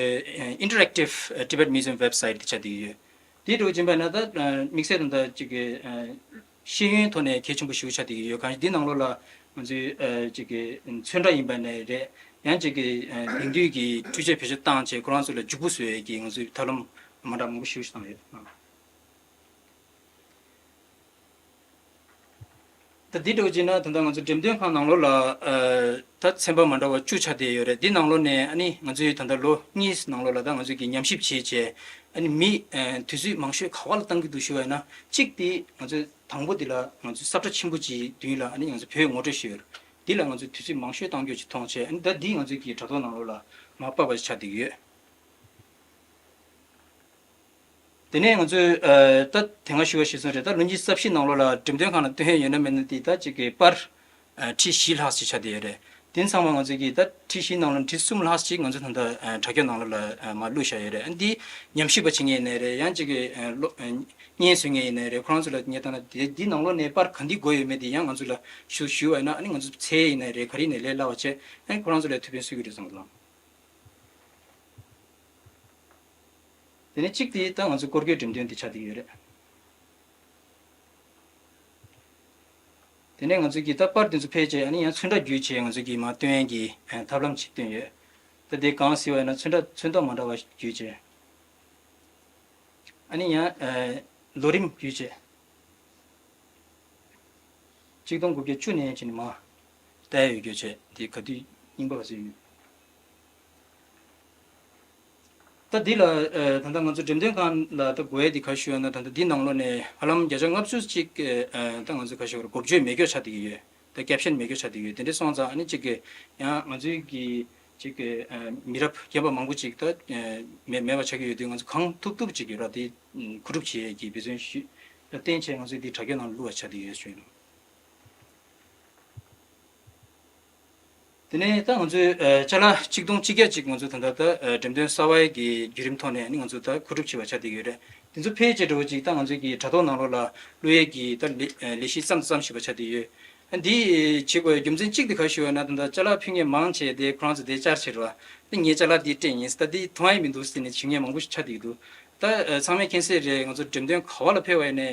ཨ་Interactive Tibet Museum website དེ་ཆགས་བསྡད་ཀྱི་ཡོད། དེའི་འགྲོ་ཕྱིན་པ་ན་ད་ཨ་དམིགས་བསལ་དང་ད་ཅིག་གི་ཨ་ཤེས་ཡོན་ཐོག་ནས་གལ་ཆེན་པོ་ཞིག་ཆགས་བསྡད་ཀྱི་ཡོད། གང་ཞིག་འདི་ནང་ལོགས་ལ་ང་ཚོའི་ཨ་ཅིག་གི་ཚོན་ཁྲ་ཡིན་པ་ནས་རེད། ཡང་ཅིག་གི་ཨ་དེང་དུས་ཀྱི་འཕྲུལ་ཆས་བེད་སྤྱོད་བཏང་བྱས་ཁོ་རང་ཚོ་ལ་འཇུག་པོ་བཟོ་ཡས་ཀྱི་ང་ཚོའི་ཐབས་ལམ་མ་འདྲ་མང་པོ་ཞིག་བཏང་ཡོད། ད་འདི་འདྲ་བོ་བྱས་ན་ད་ལྟ་ང་ཚོ་འགྲེམས་སྟོན་ཁང་ནང་ལོགས་ལ་ཨ་ད་ཚན་པ་མ་འདྲ་བ་བཅུ་ཆགས་བསྡད་ཡོད་རེད། འདི་ནང་ལོགས་ནས་ཨ་ནི་ང་ཚོའི་ད་ལྟ་ལོ་གཉིས་ནང་ལོགས་ལ་ད་ང་ཚོས་ཀྱི་ཉམས་ཞིབ་བྱས་བྱས་ཨ་ནི་མི་ཨ་དུས་ཚོད་མང་ཤོས་ག་བ་ལ་བཏང་གི་འདུག་ཞུ་བ་ཡིན་ན། གཅིག་དེ་ང་ཚོས་དང་པོ་འདི་ལ་ང་ཚོས་ས་བཀྲ་ཆེན་པོ་ཅིག་མདུན་ལ་ཨ་ནི་ང་ཚོ་བོད་ངོ་སྤྲོད་ཞུས་ཡོད་རེད། འདི་ལ་ང་ཚོས་དུས་ཚོད་མང་ཤོས་བཏང་རྒྱུ་ཅིག་མཐོང་བྱས། ཨ་ནི་ད་འདི་ང་ཚོའི་ཀྱི་དྲ་ཐོག་ནང་ལོགས་ལ་མར་ཕབ་པ་ཆགས་བསྡད་ཀྱི་ཡོད། དེ་ནས་ང་ཚོས་ཨ་ད་དེ་སྔ་ཞུ་བ་ཞུས་སོང་རེད། ད་ལོ་ཉིས་རྩ་བཞི་ནང་ལོགས་ལ་འགྲེམས་སྟོན་ཁང་ལ་སྟོན་ཡས་ཡོད་ན་མེད་ན་དེ་ད་ཅིག་གི་པར་ཨ་ཁྲི་བཞི་ལྷག་ཅིག་ཆགས་བསྡད་ཡོད་རེད། དེ་ཚང་མ་ང་ཚོས་ཀྱི་ད་ཁྲི་བཞི་ནང་ལ་ཁྲི་གསུམ་ལྷག་ཅིག་ང་ཚོ་ད་ལྟ་ཨ་དྲ་རྒྱ་ནང་ལོགས་ལ་ཨ་མར་བླུགས་བཞག་ཡོད་རེད། ཨ་འདི་ཉམས་ཞིབ་པ་བྱེད་མཁན་ཡིན་ནའི་རེད། ཡང་ཅིག་གི་ཨ་ལོ་ཨ་བརྙན་བཟོ་མཁན་ཡིན་ནའི་རེད། ཁོ་རང་ཚོ་ལ་ངས་ལྟ་ན་དེ་འདི་ནང་ལོགས་ནས་པར་ག་འདི་དགོས་ཡོད་མེད་དེ་ཡང་ང་ཚོ་ལ་ཞུ་ཞུ་བ་ཡིན་ན་ཨ་ནི་ང་ཚོ་འཚོལ་ཡས་ཡིན་ནའི་རེད། ག་རེ་ཡིན་ནའི་ལས་སླ་བ་བྱས་ཨ་ནི་ཁོ་རང་ཚོ་ལ་ཐུགས་ཕན་གསོས་ཀྱི་རེད་བསམ་གྱི་འདུག་དེ་ནས་གཅིག་དེ་ད་ང་ཚོའི་སྐོར་སྐྱོད་འགྲེམས་སྟོན་དེ་ཆགས་བསྡད་ཡོད་རེད། དེ་ནས་ང་ཚོའི་གི་ད་པར་དེ་ཚོ་ཕལ་ཆེར་ཨ་ནི་ཡང་ཚོན་ཁྲ་བརྒྱུད་བྱས་ང་ཚོའི་གི་མར་སྟོན་ཡས་ཀྱི་ཨ་ཐབས་ལམ་ཅིག་བཏོན་ཡོད། ད་དེ་གང་ཟེར་བ་ཡིན་ན་ཚོན་ཁྲ་ཚོན་མདོག་མ་འདྲ་བ་བརྒྱུད་བྱས། ཨ་ནི་ཡང་ཨ་ལོ་རིམ་བརྒྱུད་བྱས། གཅིག་སྟོང་དགུ་བརྒྱ་བཅུ་ནས་བྱས་ནས་མར་བལྟ་ཡས་ཡོད་རྒྱུ་བྱས། དེ་ག་དུས་རྙིང་པ་ག་ཚོད་ཡོད། ད་འདི་ལ་ཨ་ད་ལྟ་ང་ཚོ་འགྲེམས་སྟོན་ཁང་ལ་ད་དགོས་ཡས་དེ་ག་ཞུ་ཡོད་ན། ད་ལྟ་འདི་ནང་ལོགས་ནས་ཧ་ལམ་བརྒྱ་ཆ་ལྔ་བཅུ་ཅིག་ཨ་ད་ང་ཚོ་ག་ཞུ་དགོས་རེད། འགོ་བརྗོད་མེད་རྒྱུ་ཆགས་བསྡད་ཀྱི་ཡོད། ད་ཀེབ་ཤན་མེད་རྒྱུ་ཆགས་བསྡད་ཀྱི་ཡོད། དེ་འདྲ་སོང་ཙང་ཨ་ནི་གཅིག་གི་ཡང་ང་ཚོའི་གི་གཅིག་གི་ཨ་མི་རབས་རྒན་པ་མང་པོ་ཅིག་ད་ཨ་མེད་མེད་པ་ཆགས་ཀྱི་ཡོད་དུས་ང་ཚོ་གང་ཐུབ་ཐུབ་ཅིག་གི་ར་དེ་གོ་སྒྲུབ་བྱེད་ཡས་ཀྱི་འབད་བརྩོན་ཞུས། ད་བརྟེན་བྱས་ང་ཚོས་འདི་དྲ་རྒྱ་ནང་བླུགས་པ་ཆགས་བསྡད་ཡོད་ཞུ་ཡིན། དེ་ནས་ད་ང་ཚོས་ཨ་ཅ་ལག་གཅིག་སྟོང་གཅིག་བརྒྱ་ཅིག་ང་ཚོས་ད་ལྟ་ད་ཨ་འགྲེམས་སྟོན་གསར་བའི་གི་བརྒྱུད་རིམ་ཐོག་ནས་ནི་ང་ཚོས་ད་མཁོ་སྒྲུབ་བྱས་པ་ཆགས་བསྡད་ཡོད་རེད། དེ་ཚོ་ཕལ་ཆེར་འདྲ་བོ་ཅིག་ད་ང་ཚོས་ཀྱི་དྲ་ཐོག་ནང་ལོགས་ལ་བླུག་ཡས་ཀྱི་ད་ལས་ཨ་ལས་གཞི་བརྩམས་བརྩམས་བཞིན་པ་ཆགས་བསྡད་ཡོད། ཨ་འདི་བྱེད་དགོས་རྒྱུ་མཚན་གཅིག་དེ་ག་ཞུ་བ་ན། ད་ལྟ་ཅ་ལག་ཕུལ་མཁན་མང་ཆེ་དེ་ཁོ་རང་ཚོ་དེ་བཅར་བྱེད་རོགས། ད་ངས་ཅ་ལག་འདི་སྤྲད་ཡིན། ད་འདི་མཐོང་ཡས་མི་འདུག་ཟེར་ནས་བྱེད་མཁན་མང་པོ་ཞིག་ཆགས་བསྡད་ཀྱི་འདུག་ད་ཨ་ཚང་མས་མཁྱེན་གསལ་རེད། ང་ཚོ་འགྲེམས་སྟོན་ག་བ་ལ་ཕེབས་པ་ཡིན་ནའི་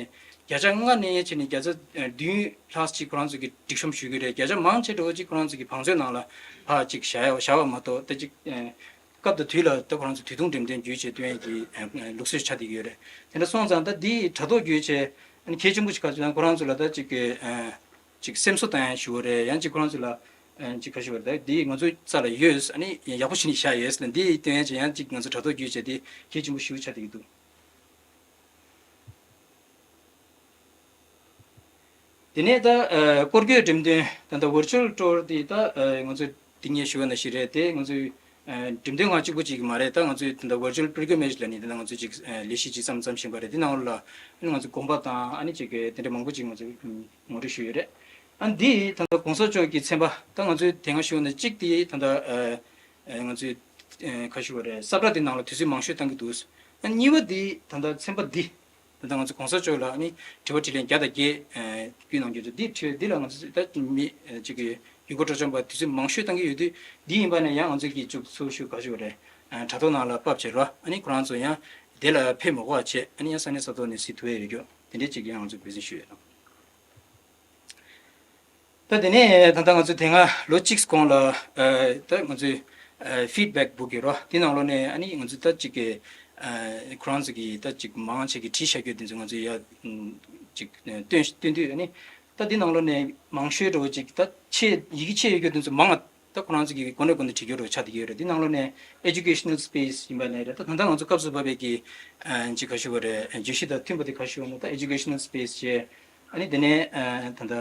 བརྒྱ་ཆ་ལྔ་ནས་བྱས་ནས་བརྒྱ་ཆ་ཨ་བདུན་ལྷག་ཅིག་ཁོ་རང་ཚོ་གིས་སྒྲིག་གཤོམ་ཞུ་གི་རེད། བརྒྱ་ཆ་མང་ཆེ་འདྲ་བོ་ཅིག་ཁོ་རང་ཚོ་གི་བང་མཛོད་ནང་ལ་ཕར་ཅིག་བཞག་ཡ་བཞག་པ་མ་གཏོགས། ད་ཅིག་ཨ་སྐབས་དང་དུས་ལ་ད་ཁོ་རང་ཚོ་དུས་ཐུང་འགྲེམས་སྟོན་བརྒྱུད་བྱས་སྟོན་གྱི་ཨ་ཨ་ལུགས་སྲོལ་ཆགས་བསྡད་ཀྱི་ཡོད་རེད། དེ་འདྲ་སོང་ཙང་ད་འདི་དྲ་ཐོག་བརྒྱུད་བྱས་ཨ་ནི་གལ་ཆེན་པོ་ཞིག་ག་ཚོད་ཡང་ཁོ་རང་ཚོ་ལ་ད་ཅིག་གི་ཨ་ཅིག་སེམས་གསོ་བཏང་ཡ་ཞུ་བ་རེད། ཡང་ཅིག་ཁོ་རང་ཚོ་ལ་ཨ་ཅིག་ག་ཞུ་བ་རེད། ད་འདི་ང་ཚོའི་རྩ་ལ་ཡོད། ཨ་ནི་ཡག་པོ་བྱས་ནས་བཞག་ཡོད་ཟེར་ནས་འདི་སྟོན་ཡ་ཅིག་ཡང་ཅིག་ང་ཚོ་དྲ་ཐོག་བརྒྱུད་བྱས་དེ་གལ་ཆེན་པོ་ཞིག་ཆགས་བསྡད་ཀྱི་འདུག་དེ་ནས་ད་ཨ་སྐོར་སྐྱོད་འགྲེམས་སྟོན་ད་ལྟ་virtual tour དེ་ད་ཨ་ང་ཚོས་དེ་སྔ་ཞུ་བ་ནང་བཞིན་རེད། དེ་ང་ཚོའི་ཨ་འགྲེམས་སྟོན་ཁང་གཅིག་པུ་གཅིག་མ་རེད། ད་ང་ཚོའི་ད་ལྟ་virtual pilgrimage ལབ་ནས་ད་ལྟ་ང་ཚོས་ཅིག་ཨ་ལས་གཞི་ཅིག་བརྩམས་བརྩམས་བཞིན་པ་རེད། དེ་ནང་ལ་ཨ་ནི་ང་ཚོའི་དགོན་པ་དང་ཨ་ནི་ཅིག་གི་དེ་འདྲ་མང་པོ་ཅིག་ང་ཚོས་ངོ་སྤྲོད་ཞུས་ཡོད་རེད། ཨ་འདི་ད་ལྟ་གོང་ས་མཆོག་གི་ཚན་པ་ད་ང་ཚོས་དེ་སྔ་ཞུ་བ་ནང་གཅིག་དེ་ད་ལྟ་ཨ་ཨ་ང་ཚོས་ཨ་ག་ཞུ་བ་རེད། ས་བཀྲ་དེ་ནང་ལ་དུས་ཚོད་མང་ཤོས་བཏང་གི་འདུག་ཨ་གཉིས་པ་འདི་ད་ལྟ་ཚན་པ་འདི་ད་ལྟ་ང་ཚོ་གོང་ས་མཆོག་ལ་ཨ་ནི་དྲི་བ་དྲིས་ལན་བརྒྱ་དང་བརྒྱད་ཨ་བསྐུལ་གནང་རྒྱུ་འདུག་འདི་དྲི་བ་འདི་ལ་ང་ཚོ་ད་མི་ཨ་ཅིག་གི་ཡུལ་སྐོར་སྤྲོ་འཆམ་པ་དུས་ཚོད་མང་ཤོས་བཏང་གི་ཡོད་དུས། འདི་ཡིན་པ་ན་ཡང་ང་ཚོ་གི་ཅུག་ཚུར་ཞུ་ག་ཞུ་བ་རེད། དྲ་ཐོག་ནང་ལ་ཕབ་བྱས་རོ། ཨ་ནི་ཁོ་རང་ཚོ་ཡང་དེ་ལ་ཕེབས་མ་དགོས་པ་བྱས། ཨ་ནི་ཡང་ས་གནས་ས་ཐོག་ནས་གཟིགས་ཐུབ་ཡས་ཡོད་རྒྱུ་དེ་འདྲས་ཅིག་ཡང་ང་ཚོས་འབད་བརྩོན་ཞུས་ཡོད། ད་དེ་ནས་ད་ལྟ་ང་ཚོས་དེ་སྔ་ལོ་གཅིག་གོང་ལ་ད་ང་ཚོས་ཕིཌ་བེག་བུག་གི་རོ། དེ་ནང་ལོགས་ནས་ཨ་ནི་ང་ཚོས་ད་ཅིག་གི་ཁོ་རང་ཚོ་གི་ད་ཅིག་མང་ཆེ་གི་བྲིས་བཞག་རྒྱུ་དེ་ཚོ་ང་ཚོས་ཡ་ཅིག་སྟོན་སྟོན་དུས། ཨ་ནི་ད་དེ་ནང་ལོགས་ནས་མང་ཤོས་འདྲ་བོ་ཅིག་ད་ཆེ་ཡི་གེ་ཆེ་ཡོད་རྒྱུ་དེ་ཚོ་མང་ང་ད་ཁོ་རང་ཚོ་གི་གོ་གནས་གོ་གནས་བྲིས་རྒྱུ་རོ་ཆགས་བསྡད་ཀྱི་ཡོད་རེད། དེ་ནང་ལོགས་ནས་ཨེ་ཇུ་ཀེ་ཤ་ནལ་སི་པེ་སི་ཡིན་པ་ནས་རེད། ད་ད་ལྟ་ང་ཚོ་སྐབས་སུ་བབས་པའི་གི་ཅིག་ག་ཞུ་བ་རེད། བརྗོད་གཞི་དང་མཐུན་པ་དེ་ག་ཞུ་བ་ན་ད་ཨེ་ཇུ་ཀེ་ཤ་ནལ་སི་པེ་སི་བྱས། ཨ་ནི་དེ་ནས་ད་ལྟ་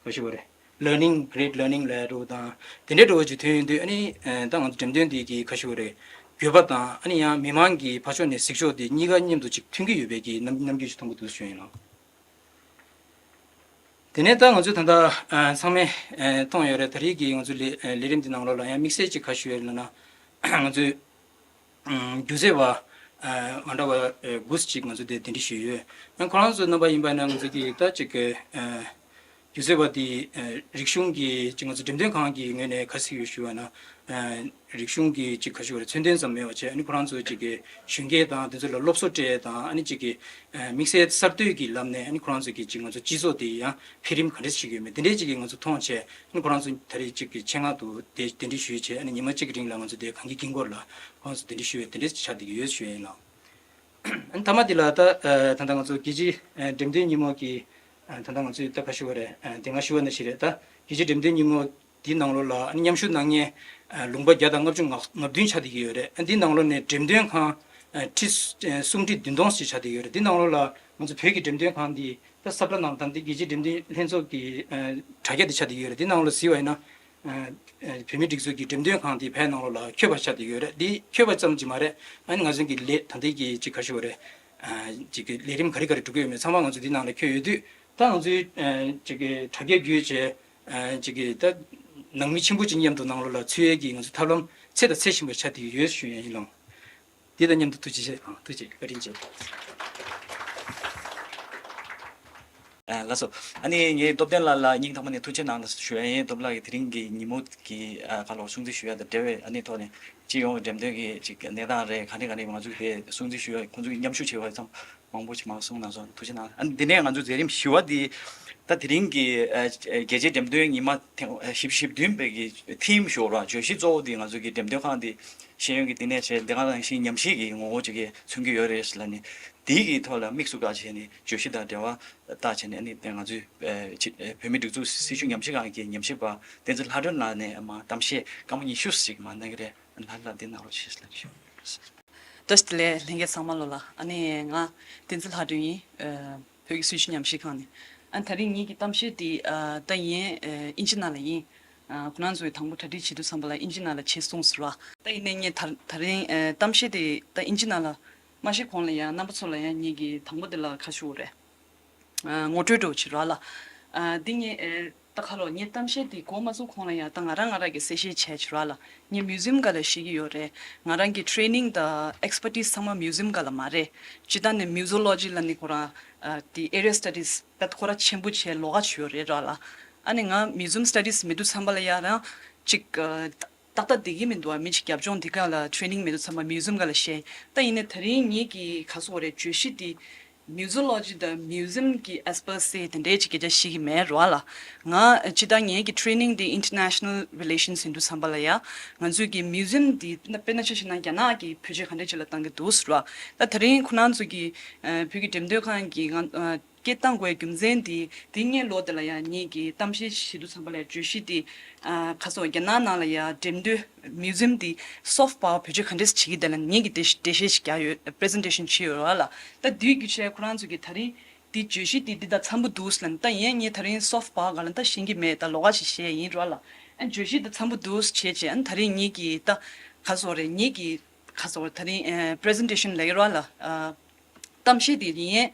ག་ཞུ་བ་རེད། ལར་ནིང་གྷི་རེ་ཊི་ལར་ནིང་ལབ་འགྲོ་དང་དེ་འདྲའི་འགྲོ་བ་ཅིག་ཐོན་ཡོང་དུས། ཨ་ནི་ད་ང་ཚོ་འགྲེམས་སྟོན་འདི་གི་ག་ཞུ་བ་རེད། དགོས་པ་དང་ཨ་ནི་ཡང་མི་མང་གི་ཕར་ཕྱོགས་ནས་གཟིགས་ཕྱོགས་དེ་གཉིས་ཀ་མཉམ་དུ་ཅིག་མཐུན་གྱི་ཡོད་པའི་གི་རྣམ་རྣམ་འགྱུར་ཞིག་མཐོང་གི་འདུག་ཞུ་ཡིན་ལགས། དེ་ནས་ད་ང་ཚོས་ད་ལྟ་ཚང་མས་མཐོང་ཡོད་རེད། ད་རེས་ཀྱི་ང་ཚོའི་ལས་ལས་རིམ་འདི་ནང་ལོགས་ལ་ཡང་དམིགས་བསལ་ཅིག་ག་ཞུ་ཡོད་ལབ་ན། ང་ཚོས་སྒྱུ་རྩལ་བ་མ་འདྲ་བ་དགུ་ཅིག་ང་ཚོས་དེ་གདན་འདྲེན་ཞུས་ཡོད། ཁོ་རང་ཚོའི་རྣམ་པ་ཡིན་པ་ན་ང་ཚོ་གི་ད་ཅིག་གི་སྒྱུ་རྩལ་བ་དེ་རིག་གཞུང་གི་ཅིག་ང་ཚོ་འགྲེམས་སྟོན་ཁང་གི་ངོས་ནས་ག་རེ་ཞུ་ཡོད་ཞུ་བ་ན། རིག་གཞུང་གི་ཅིག་ག་ཞུ་བ་རེད། མཚོན་དོན་ཙམ་མེད་པ་བྱས། ཨ་ནི་ཁོ་རང་ཚོ་ཅིག་གི་གཞོན་སྐྱེས་དང་དེ་ཚོ་ལ་སློབ་གསོ་སྤྲད་དང་། ཨ་ནི་ཅིག་གི་དམིགས་བསལ་གསར་གཏོད་ཀྱི་ལམ་ནས་ཨ་ནི་ཁོ་རང་ཚོ་གི་ཅིག་ང་ཚོ་སྤྱི་ཚོགས་དེ་ཡང་འཕེལ་རིམ་ག་འདྲས་ཞིག་ཡོད་མེད་དེ་འདྲས་ཅིག་གི་ང་ཚོ་མཐོང་བྱས། ཨ་ནི་ཁོ་རང་ཚོ་ད་རེས་ཅིག་གི་ཆེད་མངགས་དུ་དེ་གདན་འདྲེན་ཞུས་བྱས། ཨ་ནི་ཉི་མ་གཅིག་གི་རིང་ལ་ང་ཚོ་དེ་གངས་སྐྱིད་དཀྱིལ་འཁོར་ལ་ཁོ་རང་ཚོ་གདན་འདྲེན་ཞུས་པའི་དེ་འདྲས་ཆགས་བསྡད་ཀྱི་ཡོད་ཞུ་ཡ་ཡིན་ལགས། ཨ་ནི་མཐའ་མ་དེ་ལ་ད་ད་ལྟ་ང་ཚོ་རྒྱལ་སྤྱིའི་འགྲེམས་སྟོན་ཉིན་མོ་གི་ད་ལྟ་ང་ཚོས་ད་ག་ཞུ་བ་རེད། དེ་སྔ་ཞུ་བ་ནང་བཞིན་རེད། ད་རྒྱལ་སྤྱིའི་འགྲེམས་སྟོན་ཉིན་མོ་འདིའི་ནང་ལོགས་ལ་མཉམ་ཞུགས་གནང་མཁན་ལུང་པ་བརྒྱ་དང་ལྔ་བཅུ་ང་བདུན་ཆགས་བསྡད་ཀྱི་ཡོད་རེད། འདིའི་ནང་ལོགས་ནས་འགྲེམས་སྟོན་ཁང་ཁྲི་སུམ་ཁྲི་བདུན་སྟོང་ཞིག་ཆགས་བསྡད་ཀྱི་ཡོད་རེད། འདིའི་ནང་ལོགས་ལ་ང་ཚོ་བོད་ཀྱི་འགྲེམས་སྟོན་ཁང་འདི་ད་ས་བཀྲ་ནང་དང་འདི་རྒྱལ་སྤྱིའི་འགྲེམས་སྟོན་ལྷན་ཚོགས་ཀྱི་དྲ་རྒྱ་འདི་ཆགས་བསྡད་ཀྱི་ཡོད་རེད། འདིའི་ནང་ལོགས་གཟིགས་པ་ཡིན་ན། བོད་མིའི་སྒྲིག་འཛུགས་ཀྱི་འགྲེམས་སྟོན་ཁང་འདི་བོད་ནང་ལོགས་ལ་ཁྱབ་པ་ཆགས་བསྡད་ཡོད་རེད། འདི་ཁྱབ་པ་ཙམ་གྱིས་མ་རེད། ཨ་ནི་ང་ཚོའི་གི་ལས་ད་ལྟའི་གི་ཅིག་ག་ཞུ་བ་རེད། ཅིག་གི་ལས་རིམ་ག་རེ་ག་རེ་སྒྲུབ་ཀྱི་ཡོད་མེད་ཚང་མ་ང་ཚོ་འདི་ནང་ལ་འཁོད་ཡོད་དུས། ད་ང་ཚོའི་ཅིག་གི་དྲ་རྒྱ་བརྒྱུད་བྱས། ཅིག་གི་ད་ནང་མི་ཆེན་པོ་ཅིག་མཉམ་དུ་ནང་ལོགས་ལ་ཚུད་ཡས་ཀྱི་ང་ཚོ་ཐབས་ལམ་ཚད་དང་ཚད་ཞིབ་པ་ཆགས་བསྡད་ཡོད་ཞུ་ཡ་ཡིན་ལགས། འདི་དང་མཉམ་དུ་ཐུགས་རྗེ་ཆེ། ཨ། ཐུགས་རྗེ་བཀའ་དྲིན་ཆེ། ཨ། ལགས་སོ། ཨ་ནི་ངས་སྟོབས་ལྡན་ལགས་ལ་སྙིང་ཐག་པ་ནས་ཐུགས་རྗེ་གནང་ཞུ་ཡ་ཡིན། སྟོབས་ལགས་ཀྱིས་དེ་རིང་གི་ཉིན་མོ་གི་ཨ་ཁ་ལོ་སྲུང་བརྩི་ཞུ་ཡ་དང་འབྲེལ་བའི་ཨ་ནི་ཐོག་ནས་སྤྱི་ཡོངས་འགྲེམས་སྟོན་གྱི་ཅིག་གནས་སྟངས་རེད། ག་ནས་ག་ནས་ང་ཚོས་དེ་སྲུང་བརྩི་ཞུ་ཡ། ཁོང་ཚོ་གི་མཉམ་ཞུགས་བྱས་པ་ཙམ་མང་པོ་ཞིག་མར་གསུངས་གནང་སོང་། ཐུགས་རྗེ་གནང་། ཨ་ནི་འདི་ནས་ང་ཚོ་མཛད་རིམ་བཞི་པ་འདི་ད་དེ་རིང་གི་ཨ་རྒྱལ་སྤྱིའི་འགྲེམས་སྟོན་ཉི་མ་ཐེངས་ཨ་བཞི་བཅུ་ཞེ་བདུན་པའི་གི་ཐིམ་ཞུ་ར། བརྗོད་གཞི་གཙོ་བོ་འདི་ང་ཚོ་གི་འགྲེམས་སྟོན་ཁང་འདི་ཤེས་ཡོན་གྱི་བསྟི་གནས་བྱས། དེ་ག་ནང་བཞིན་ཉམས་ཞིབ་ཀྱི་ངོ་བོ་ཅིག་གི་མཚོན་གྱི་ཡོད་རེད་ལབ་ནས། དེའི་གི་ཐོག་ལ་དམིགས་སུ་བཀར་བྱས་ནས་བརྗོད་གཞི་དང་འབྲེལ་བ་བཏགས་བྱས་ནས། ཨ་ནི་དེ་ང་ཚོའི་ཨ་ཅིག་ཨ་བོད་མིའི་སྒྲིག་འཛུགས་སྲིད་བྱུས་ཉམས་ཞིབ་ཁང་གི་ཉམས་ཞིབ་པ་བསྟན་འཛིན་ལྷ་སྒྲོན་ལགས་ནས་མར་གཏམ་བཤད་སྐར་མ་ཉི་ཤུ་ཞིག་མར་གནང་གི་རེད། ལྷ་ལགས་འདི་གནང་རོགས་ཞེས་ལབ་ཞུ། བཀྲ་ཤིས་བདེ་ལེགས་ལྷན་རྒྱས་ཚང་མ་ལོ་ལ། ཨ་ནི་ང་བསྟན་འཛིན་ལྷ་སྒྲོན་ཡིན། ཨ་བོད་ཀྱི་སྲིད་བྱུས་ཉམས་ཞིབ་ཁང་ནས། ཨ་ད་རིང་ངེད་ཀྱི་གཏམ་བཤད་འདི་ཨ་ད་ཡིན་ཨ་ཨིན་ཇི་ནང་ལ་ཡིན། ཨ་ཁོ་རང་ཚོས་དང་པོ་གྲ་སྒྲིག་བྱེད་དུས་ཙམ་པ་ལ་ཨིན་ཇི་ནང་ལ་བྱེད་གསུངས་ཟེར་བ། ད་ཡིན་ནའི་ངས་ད་ད་རིང་ཨ་གཏམ་བཤད་དེ་ད་ཨིན་ཇི་ནང་ལ་མ་བཤད་གོང་ལ་ཡང་རྣམ་པ་ཚོ་ལ་ཡང་ངེད་ཀྱི་དང་པོ་དེ་ལ་ཁ་ཞུ་རེད། ཨ་ངོ་སྤྲོད་འདྲ་བོ་བྱེད་རོགས་ལ། ཨ་འདི་ངས་ཨེ་ད་ཁ་ལོ་ངས་གཏམ་བཤད་འདི་འགོ་མ་ཚུགས་གོང་ལ་ཡང་ད་ང་རང་ང་རང་གི་གསལ་བཤད་བྱས་བྱེད་རོགས་ལ། ངས་མིའུ་ཛིམ་སྒང་ལ་ཤེས་ཀྱི་ཡོད་རེད། ང་རང་གི་ཊི་རེ་ནིང་དང་ཨེགས་པར་ཊི་སི་ཚང་མ་མིའུ་ཛིམ་སྒང་ལ་མ་རེད། སྤྱིར་བཏང་ནས་མིའུ་ཛོ་ལོ་ཇི་ལབ་ནས་ཁོ་རང་ཨ་དེ་ཨེ་རི་ཡ་སི་ཊ་ཌི་སི་ད་ཁོ་རང་ཆེན་པོ་བྱས་ལོགས་ཀ་བྱས་ཡོད་རེད་རོགས་ལ། ཨ་ནི་ང་མིའུ་ཛིམ་སི་ཊ་ཌི་སི་མེད་དུས་ཙམ་པ་ལ་ཡང་རང་ཅིག་ཨ་ཏག་ཏག་བསྡད་ཀྱི་མི་འདུག་ཨ། མི་ཅིག་རྒྱབ་ལྗོངས་འདི་ག་ལ་ཊི་རེ་ནིང་མེད་དུས་ཙམ་པ་མིའུ་ཛིམ་སྒང་ལ་བཤད། ད་ཡིན་ནའི་ད་རིང་ངེད་ཀྱི་ག་ཟེར་དགོས་རེད། བརྗོད་གཞི་འདི་མིའུ་ཛོ་ལོ་ཇི་དང་མིའུ་ཛིམ་གྱི་ཨེགས་པར་ཊི་སི་དེ་འདྲའི་ཅིག་སྐད་ཆ་བཤད་ཀྱི་མེད་རོགས་ལ། ང་སྤྱིར་བཏང་ངེད་ཀྱི་ཊི་རེ་ནིང་འདི་ཨིན་ཊར་ནེ་ཤ་ནལ་རི་ལེ་ཤན་སི་ཡིན་དུས་ཙམ་པ་ལ་ཡ། ང་ཚོའི་གི་མིའུ་ཛིམ་འདི་དཔེར་ན་ཆ་བཞག་ན་རྒྱ་ནག་གིས་བེད་སྤྱོད་ག་འདྲ་ཅིག་ལ་བཏང་གི་འདུག་ཟེར་བ། ད་ད་རིང་ཁོ་རང་ཚོ་གི་ཨ་བོད་ཀྱི་འགྲེམས་སྟོན་ཁང་གི་ང་ཨ་སྐད་བཏང་དགོས་རྒྱུ་མཚན་དེ། དེ་སྔའི་ལོ་དེ་ལ་ཡང་ངེད་ཀྱིས་གཏམ་བཤད་བྱེད་དུས་ཙམ་པ་ལ་བརྗོད་གཞི་དེ་ཨ་ཁ་སང་རྒྱ་ནག་ནང་ལ་ཡང་འགྲེམས་སྟོན་མིའུ་ཛིམ་དེ་སོཕ་པ་ཝར་བེད་སྤྱོད་ག་འདྲས་བྱེད་ཀྱི་འདུག་ལབ་ངེད་ཀྱིས་འགྲེལ་བཤད་འགྲེལ་བཤད་ཞིག་རྒྱག་ཡོད། པི་རི་ཛེན་ཊེ་ཤན་བྱས་ཡོད་ར་ལ། ད་དེའི་རྒྱུ་ཆ་ཁོ་རང་ཚོ་གིས་ད་རིང་དེ་བརྗོད་གཞི་དེ་འདི་དང་འཚམ་པོ་འདུག་ལབ། ད་ཡིན་ངས་ད་རིང་སོཕ་པ་ཝར་ག་ལ་ད་ཤེས་ཀྱི་མེད། ད་ལོགས་ཀ་ཞིག་བཤད་ཡིན་ར་ལ། ཨ་བརྗོད་གཞི་དེ་འཚམ་པོ་འདུག་བྱས་བྱས། ཨ་ད་རིང་ངེད་ཀྱིས་ད་ག་ཟེར་དགོས་རེད། ངེད་ཀྱིས་ག་ཟེར་དགོས་རེད། ད་རིང་ཨ་པི་རི་ཛེན་ཊེ་ཤན་ལབ་ཀྱི་ར་ལ། ཨ་གཏམ་བཤད་དེ་ཡིན།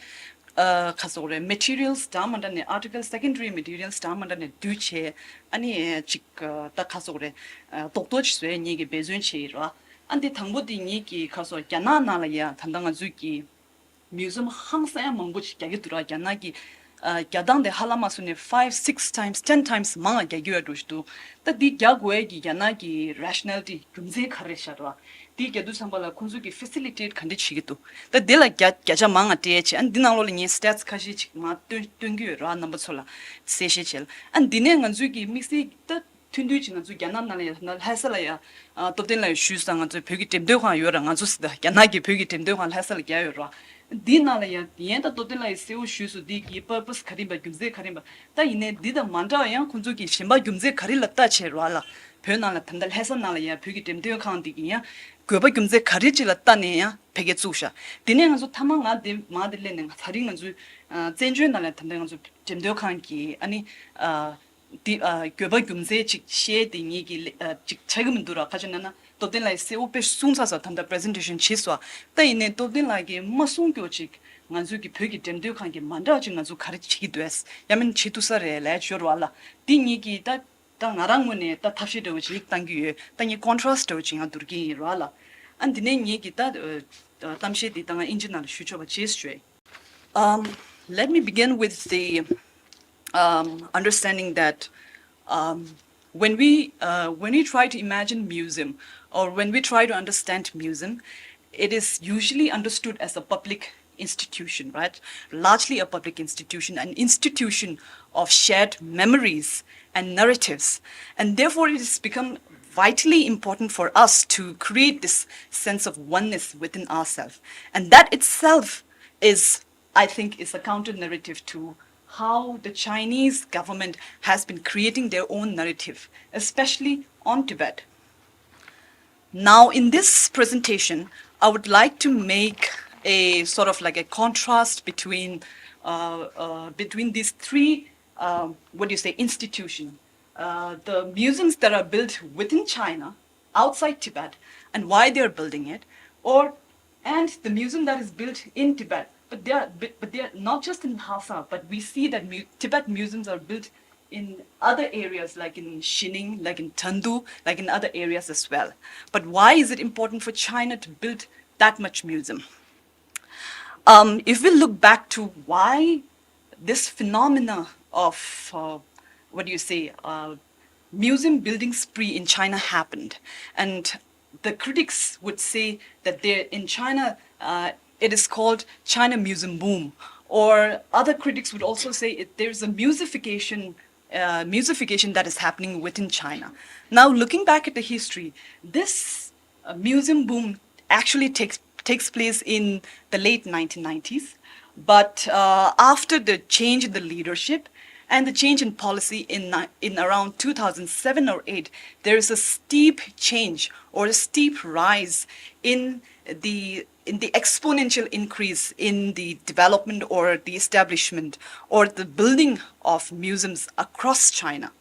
ཨ་ག་ཟེར་དགོས་རེད། མེ་ཊི་རི་ཡལ་སི་འདྲ་མི་འདྲ་ནས། ཨར་ཊི་ཀལ་སི། སེ་ཀན་ཌ་རི་མེ་ཊི་རི་ཡལ་སི་འདྲ་མི་འདྲ་ནས་བསྡུས་བྱས། ཨ་ནི་ཅིག་ཨ་ད་ག་ཟེར་དགོས་རེད། ཨ་རྡོག་རྡོག་ཅིག་བཟོས་ངེད་ཀྱིས་འབད་བརྩོན་བྱས་ཡིན་ར། ཨ་འདི་དང་པོ་དེ་ངེད་ཀྱིས་ག་ཟེར་རྒྱ་ནག་ནང་ལ་ཡ་ད་ལྟ་ང་ཚོའི་གི་མིའུ་ཛིམ་ཧང་སང་ཡ་མང་པོ་ཅིག་རྒྱག་གི་འདུག་ར། རྒྱ་ནག་གི་ རྒྱག་སྟངས་དེ་ཧ་ལམ་མ་སོང་ནས་five, six times, ten times མང་ང་རྒྱག་གི་ཡོད་འགྲོ་ཞིག་འདུག་ད་འདི་རྒྱག་དགོས་ཡས་ཀྱི་རྒྱ་ནག་གི་rationality རྒྱུ་མཚན་ག་རེ་ཤར་བ། འདི་རྒྱག་དུས་ཙམ་པ་ལ་ཁོང་ཚོ་གི་facilitate ག་འདྲ་བྱེད་ཀྱི་འདུག་ད་འདི་ལ་བརྒྱ་བརྒྱ་ཆ་མང་ང་སྤྲད་ཡས་བྱས། ཨ་འདི་ནང་ལོགས་ལ་ངས་stats ཁ་ཤས་ཅིག་མར་སྟོན་སྟོན་གྱི་ཡོད་ར། རྣམ་པ་ཚོ་ལ་གསལ་བཤད་བྱས་ལ། ཨ་འདི་ནས་ང་ཚོའི་གི་དམིགས་བསལ་ད་ཐུང་ཐུང་ཅིག་ང་ཚོ་རྒྱ་ནག་ནང་ལ་ཡ་ལྷ་ས་ལ་ཡ་ཨ་སྟོབས་ལྡན་ལགས་ཡ་ཞུས་སོང་། ང་ཚོའི་བོད་ཀྱི་འགྲེམས་སྟོན་ཁང་ཡོད་ར། ང་ཚོ་སི་ད་རྒྱ་ནག་གི་བོད་ཀྱི་འགྲེམས་སྟོན་ཁང་ལྷ་ས་ལ་རྒྱག་ཡོད་ར། འདི་ནང་ལ་ཡ་ཡན་ད་སྟོབས་ལྡན་ལགས་ཡ་གསལ་བོ་ཞུས་སོང་། འདི་གི་purpose ག་རེ་ཡིན་པ། རྒྱུ་མཚན་ག་རེ་ཡིན་པ། ད་ཡིན་ནའི་འདི་དང་མ་འདྲ་བ་ཡང་ཁོང་ཚོ་གི་གཞན་པ་རྒྱུ་མཚན་ག་རེ་ལ་ལྟ་བྱས་ར་ལ། བོད་ནང་ལ་ད་ལྟ་ལྷ་ས་ནང་ལ་ཡ་བོད་ཀྱི་འགྲེམས་སྟོན་ཁང་འདི་གི་ཡང་དགོས་པ་རྒྱུ་མཚན་ག་རེ་ཅིག་ལ་ལྟ་ནས་ཡང་ཕ་གིར་བཙུགས་ཤག་དེ་ནས་ང་ཚོ་མཐའ་མ་ང་དེ་མ་དེ་སླེབས་ནས་ང་ཚ་རིང་ང་ཚོའི་ཨ་བཙན་བྱོལ་ནང་ལ་ད་ལྟ་ང་ཚོ་འགྲེམས་སྟོན་ཁང་གི་ཨ་ནི་ཨ་དེ་ཨ་དགོས་པ་རྒྱུ་མཚན་ཅིག་བཤད་དེ་ངེད་ཀྱི་ལེ་ཨ་ཅིག་ཆགས་ཀྱི་མི་འདུག་ར། ཁ་ཅིག་ན་ན་སྟོབས་ལྡན་ལགས་ཀྱིས་གསལ་བོ་དཔེ་གསུངས་ཚར་ཚར། ད་ལྟ་presentation བྱས་སོང་། ད་ཡིན་ནའི་སྟོབས་ལྡན་ལགས་ཀྱིས་མ་གསུངས་ཀྱོག་ཅིག་ང་ཚོའི་གི་བོད་ཀྱི་འགྲེམས་སྟོན་ཁང་གི་མ་འདྲ་ཅིག་ང་ཚོ་ག་རེ་བྱེད་ཀྱི་འདུག་ཡ་མིན་བྱེད་ཐུབ་ས་རེད་ལབ་ཡོད་ར་ལ། དེ་ངེད་ཀྱིས་ད་ད་ང་རང་ངོས་ནས་ད་ཐབས་ཤེས་འདྲ་བོ་ཅིག་བཏང་གི་ཡོད། ད་ངས་contrast འདྲ་བོ་ཅིག་ཡང་བསྡུར་གྱི་ཡིན་ར་ལ། ཨ་འདི་ནས་ངེད་ཀྱི་ད་ཨ་གཏམ་བཤད་འདི་ད་ང་དབྱིན་ཇི་ནང་ལ་ཞུ་ཆོག་པ་བྱས་ཞུ། Um, let me begin with the um, understanding that um, when we uh, when we try to imagine museum or when we try to understand museum, it is usually understood as a public institution, right? Largely a public institution, an institution of shared memories and narratives, and therefore it has become vitally important for us to create this sense of oneness within ourselves, and that itself is I think is a counter narrative to how the Chinese government has been creating their own narrative, especially on Tibet. Now, in this presentation, I would like to make a sort of like a contrast between uh, uh, between these three, uh, what do you say, institution, uh, the museums that are built within China, outside Tibet, and why they are building it, or and the museum that is built in Tibet. But they are but, but they are not just in Lhasa, but we see that mu- Tibet museums are built in other areas like in Xining, like in Chengdu, like in other areas as well. But why is it important for China to build that much museum? Um, if we look back to why this phenomena of uh, what do you say, uh, museum building spree in China happened, and the critics would say that there in China uh, it is called China museum boom, or other critics would also say it, there's a musification uh, musification that is happening within China. Now, looking back at the history, this uh, museum boom actually takes takes place in the late nineteen nineties. But uh, after the change in the leadership and the change in policy in, ni- in around two thousand seven or eight, there is a steep change or a steep rise in the in the exponential increase in the development or the establishment or the building of museums across China.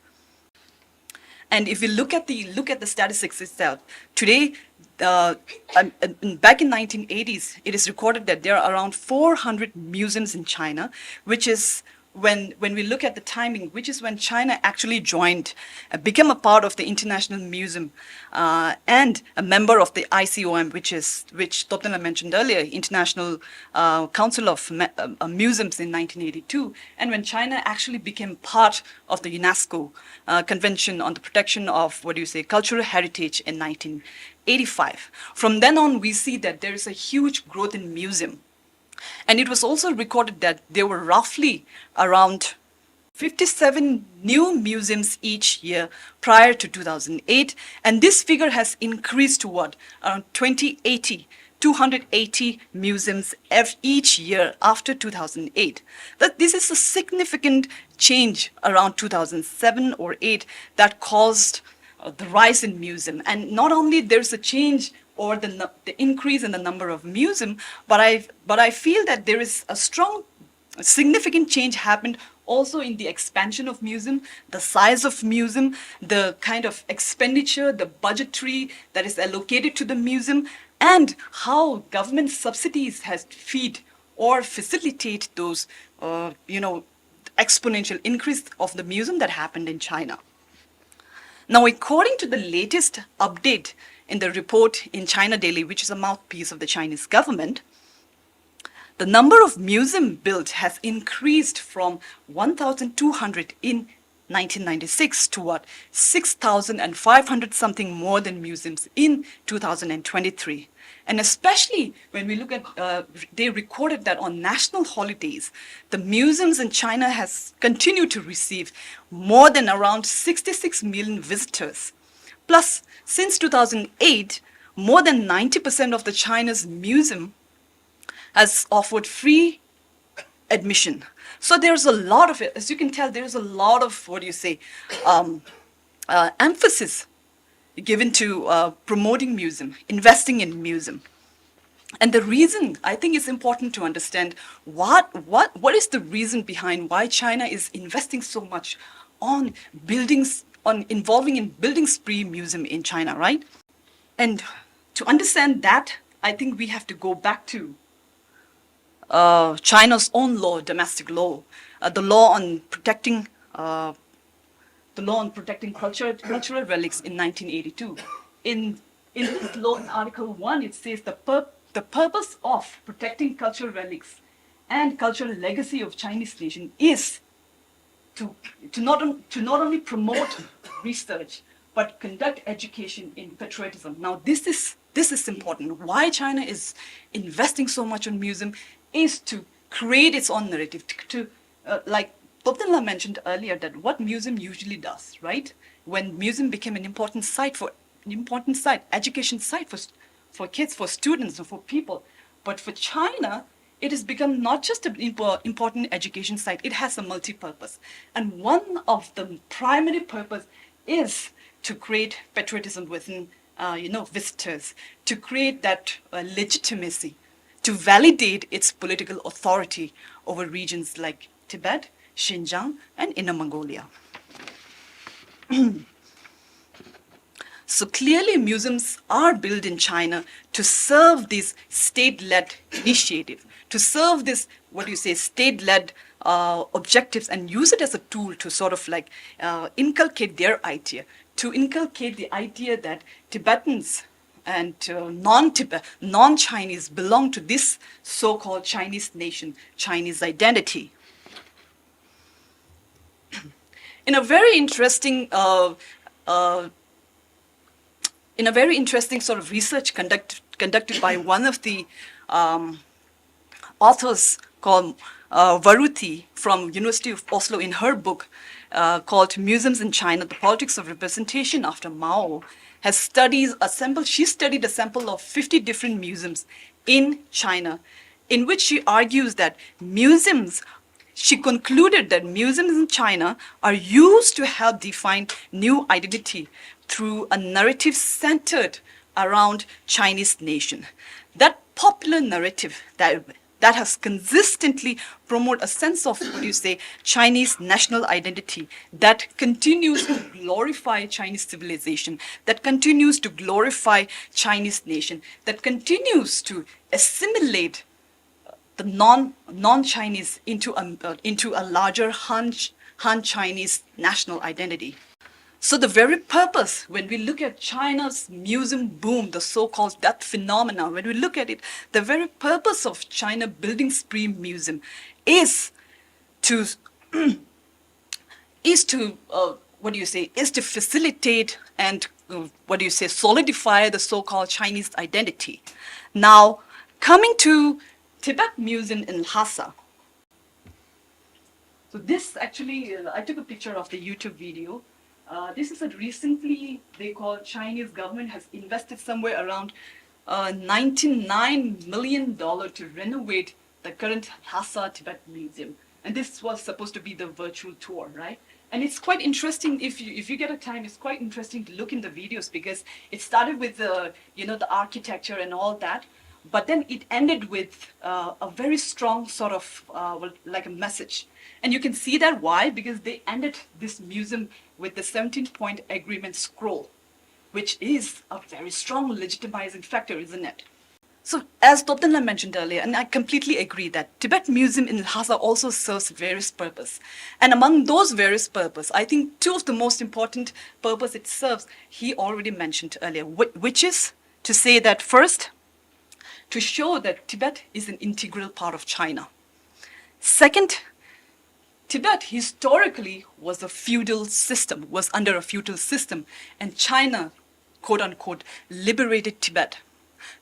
And if we look at the look at the statistics itself, today, uh, um, um, back in nineteen eighties, it is recorded that there are around four hundred museums in China, which is when when we look at the timing, which is when China actually joined, uh, became a part of the international museum, uh, and a member of the I C O M, which is which Topten mentioned earlier, International uh, Council of Me- uh, uh, Museums in nineteen eighty-two, and when China actually became part of the UNESCO uh, Convention on the Protection of, what do you say, Cultural Heritage in nineteen eighty-five. From then on, we see that there is a huge growth in museum. And it was also recorded that there were roughly around fifty-seven new museums each year prior to two thousand eight, and this figure has increased to what? Around twenty eighty, two hundred eighty museums ev- each year after two thousand eight. That this is a significant change around two thousand seven or eight that caused uh, the rise in museum. And not only there's a change or the, nu- the increase in the number of museum, but I but I feel that there is a strong significant change happened also in the expansion of museum, the size of museum, the kind of expenditure, the budgetary that is allocated to the museum, and how government subsidies has feed or facilitate those, uh, you know, exponential increase of the museum that happened in China. Now, according to the latest update in the report in China Daily, which is a mouthpiece of the Chinese government, The number of museum built has increased from one thousand two hundred in nineteen ninety-six to what, six thousand five hundred something more than museums in two thousand twenty-three. And especially when we look at, uh, they recorded that on national holidays, the museums in China has continued to receive more than around sixty-six million visitors. Plus, since two thousand eight, more than ninety percent of the China's museum has offered free admission. So there's a lot of, as you can tell, there's a lot of, what do you say, um, uh, emphasis given to, uh, promoting museum, investing in museum. And the reason, I think it's important to understand what, what, what is the reason behind why China is investing so much on buildings, on involving in building spree museum in China, right? And to understand that, I think we have to go back to, uh, China's own law, domestic law, uh, the law on protecting, uh, the law on protecting culture, cultural relics in nineteen eighty-two. In, in this law, in Article one, it says the pur-, the purpose of protecting cultural relics and cultural legacy of Chinese nation is to, to not on-, to not only promote research, but conduct education in patriotism. Now, this is, this is important. Why China is investing so much on museum is to create its own narrative, to, to, uh, like Topten La mentioned earlier, that what museum usually does, right? When museum became an important site for, an important site, education site for st-, for kids, for students, for people, but for China, it has become not just an impo-, important education site, it has a multi-purpose. And one of the primary purpose is to create patriotism within, uh, you know, visitors, to create that, uh, legitimacy, to validate its political authority over regions like Tibet, Xinjiang, and Inner Mongolia. So clearly, museums are built in China to serve this state-led initiative, to serve this, what do you say, state-led, uh, objectives, and use it as a tool to sort of, like, uh, inculcate their idea, to inculcate the idea that Tibetans and, uh, non-Tibet, non-Chinese belong to this so-called Chinese nation, Chinese identity. In a very interesting, uh, uh, in a very interesting sort of research conduct-, conducted by one of the, um, authors called, uh, Varuti from University of Oslo, in her book, uh, called Museums in China: The Politics of Representation After Mao, has studies a sample, she studied a sample of fifty different museums in China, in which she argues that museums, she concluded that museums in China are used to help define new identity through a narrative centered around Chinese nation. That popular narrative that, that has consistently promoted a sense of, what do you say, Chinese national identity, that continues to glorify Chinese civilization, that continues to glorify Chinese nation, that continues to assimilate the non, non-Chinese into a, uh, into a larger Han, Han Chinese national identity. So the very purpose, when we look at China's museum boom, the so-called that phenomena, when we look at it, the very purpose of China building spree museum is to is to, uh, what do you say, is to facilitate and, uh, what do you say, solidify the so-called Chinese identity. Now, coming to Tibet Museum in Lhasa. So this actually, uh, I took a picture of the YouTube video. Uh, this is a recently, they call, Chinese government has invested somewhere around, uh, ninety-nine million dollar to renovate the current Lhasa Tibet Museum. And this was supposed to be the virtual tour, right? And it's quite interesting, if you, if you get a time, it's quite interesting to look in the videos, because it started with the, you know, the architecture and all that, but then it ended with, uh, a very strong sort of, uh, well, like, a message. And you can see that why, because they ended this museum with the seventeen point agreement scroll, which is a very strong legitimizing factor, isn't it? So, as Topten La mentioned earlier, and I completely agree that Tibet Museum in Lhasa also serves various purpose. And among those various purpose, I think two of the most important purpose it serves, he already mentioned earlier, whi-, which is to say that first, to show that Tibet is an integral part of China. Second, Tibet historically was a feudal system, was under a feudal system, and China, quote unquote, liberated Tibet.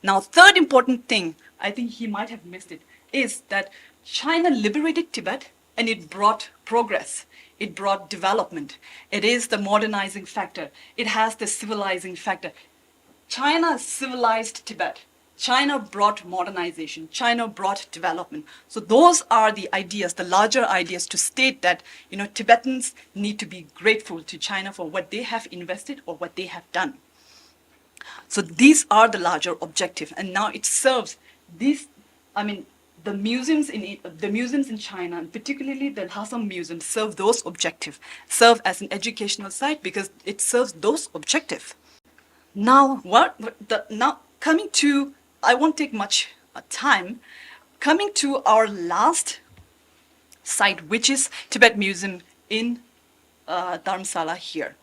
Now, third important thing, I think he might have missed it, is that China liberated Tibet and it brought progress. It brought development. It is the modernizing factor. It has the civilizing factor. China civilized Tibet. China brought modernization. China brought development. So those are the ideas, the larger ideas to state that, you know, Tibetans need to be grateful to China for what they have invested or what they have done. So these are the larger objective. And now it serves these, I mean, the museums in, the museums in China, and particularly the Lhasa Museum, serve those objective, serve as an educational site because it serves those objective. Now, what the, now coming to, I won't take much uh, time. Coming to our last site, which is Tibet Museum in uh, Dharamsala here.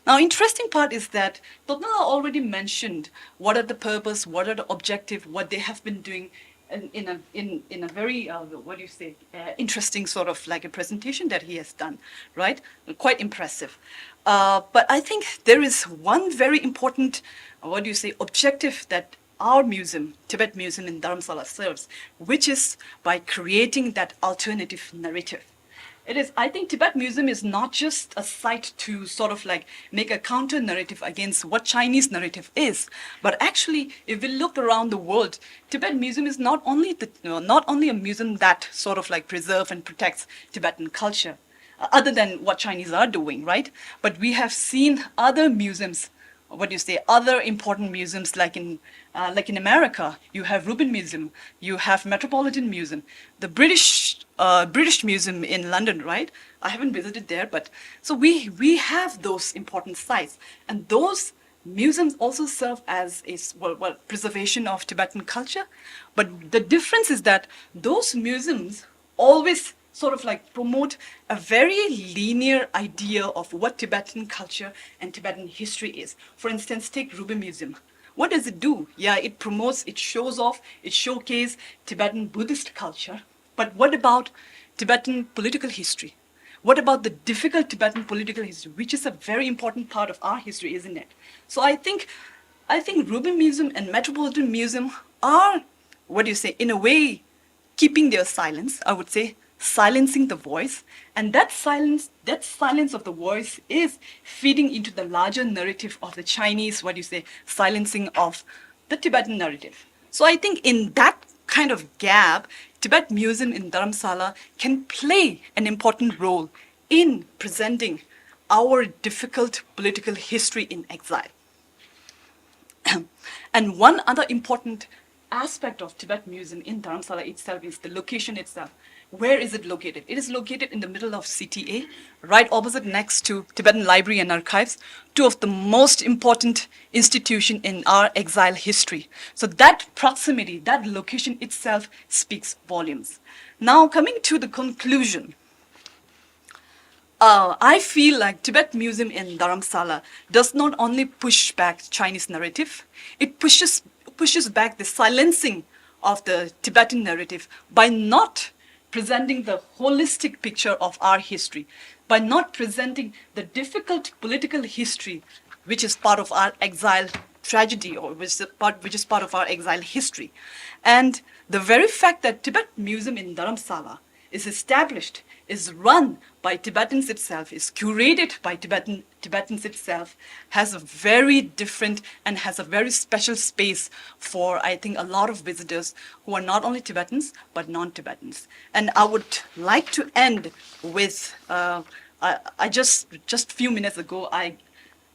Now, interesting part is that Totnala already mentioned what are the purpose, what are the objective, what they have been doing in, in a in in a very uh, what do you say uh, interesting sort of like a presentation that he has done, right? Quite impressive. Uh, but I think there is one very important uh, what do you say objective that our museum, Tibet Museum in Dharamsala, serves, which is by creating that alternative narrative. It is, I think Tibet Museum is not just a site to sort of like make a counter narrative against what Chinese narrative is, but actually, if we look around the world, Tibet Museum is not only the, you know, not only a museum that sort of like preserve and protects Tibetan culture, uh, other than what Chinese are doing, right? But we have seen other museums, what do you say, other important museums like in uh, like in America, you have Rubin Museum, you have Metropolitan Museum, the British uh, British Museum in London, right? I haven't visited there, but so we we have those important sites, and those museums also serve as a s- well, well preservation of Tibetan culture. But the difference is that those museums always sort of like promote a very linear idea of what Tibetan culture and Tibetan history is. For instance, take Rubin Museum. What does it do? Yeah, it promotes, it shows off, it showcases Tibetan Buddhist culture. But what about Tibetan political history? What about the difficult Tibetan political history, which is a very important part of our history, isn't it? So I think, I think Rubin Museum and Metropolitan Museum are, what do you say, in a way, keeping their silence, I would say, silencing the voice. And that silence, that silence of the voice is feeding into the larger narrative of the Chinese, what do you say, silencing of the Tibetan narrative. So I think in that kind of gap, Tibet Museum in Dharamsala can play an important role in presenting our difficult political history in exile. And one other important aspect of Tibet Museum in Dharamsala itself is the location itself. Where is it located? It is located in the middle of C T A, right opposite next to Tibetan Library and Archives, two of the most important institution in our exile history. So that proximity, that location itself speaks volumes. Now, coming to the conclusion, uh, I feel like Tibet Museum in Dharamsala does not only push back Chinese narrative, it pushes pushes back the silencing of the Tibetan narrative by not presenting the holistic picture of our history, by not presenting the difficult political history which is part of our exile tragedy or which is part, which is part of our exile history. And the very fact that Tibet Museum in Dharamsala is established, is run by Tibetans itself, is curated by Tibetan, Tibetans itself, has a very different and has a very special space for, I think, a lot of visitors who are not only Tibetans but non-Tibetans. And I would like to end with uh, I, I just just few minutes ago I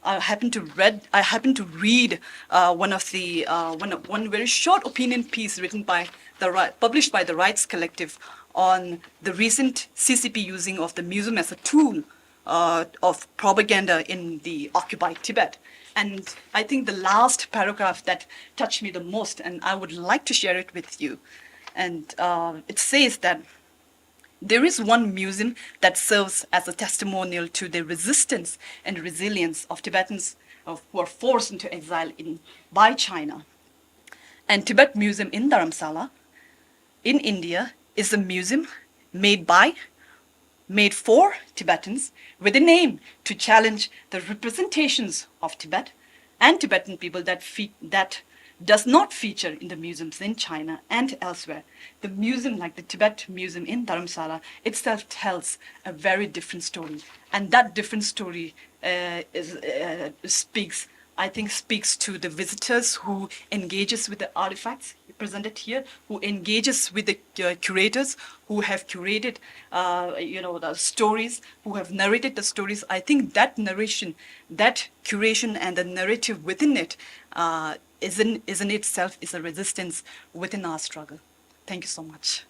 I happened to read. I happened to read uh, one of the uh, one one very short opinion piece written by the Ri- published by the Rights Collective on the recent C C P using of the museum as a tool uh, of propaganda in the occupied Tibet. And I think the last paragraph that touched me the most, and I would like to share it with you. And uh, it says that there is one museum that serves as a testimonial to the resistance and resilience of Tibetans uh, who are forced into exile in, by China. And Tibet Museum in Dharamsala, in India, is a museum made by, made for Tibetans with an aim to challenge the representations of Tibet and Tibetan people that fe- that does not feature in the museums in China and elsewhere. The museum, like the Tibet Museum in Dharamsala, itself tells a very different story, and that different story uh, is, uh, speaks I think speaks to the visitors who engages with the artifacts presented here, who engages with the uh, curators who have curated, uh, you know, the stories, who have narrated the stories. I think that narration, that curation and the narrative within it, uh, is in, is in itself is a resistance within our struggle. Thank you so much.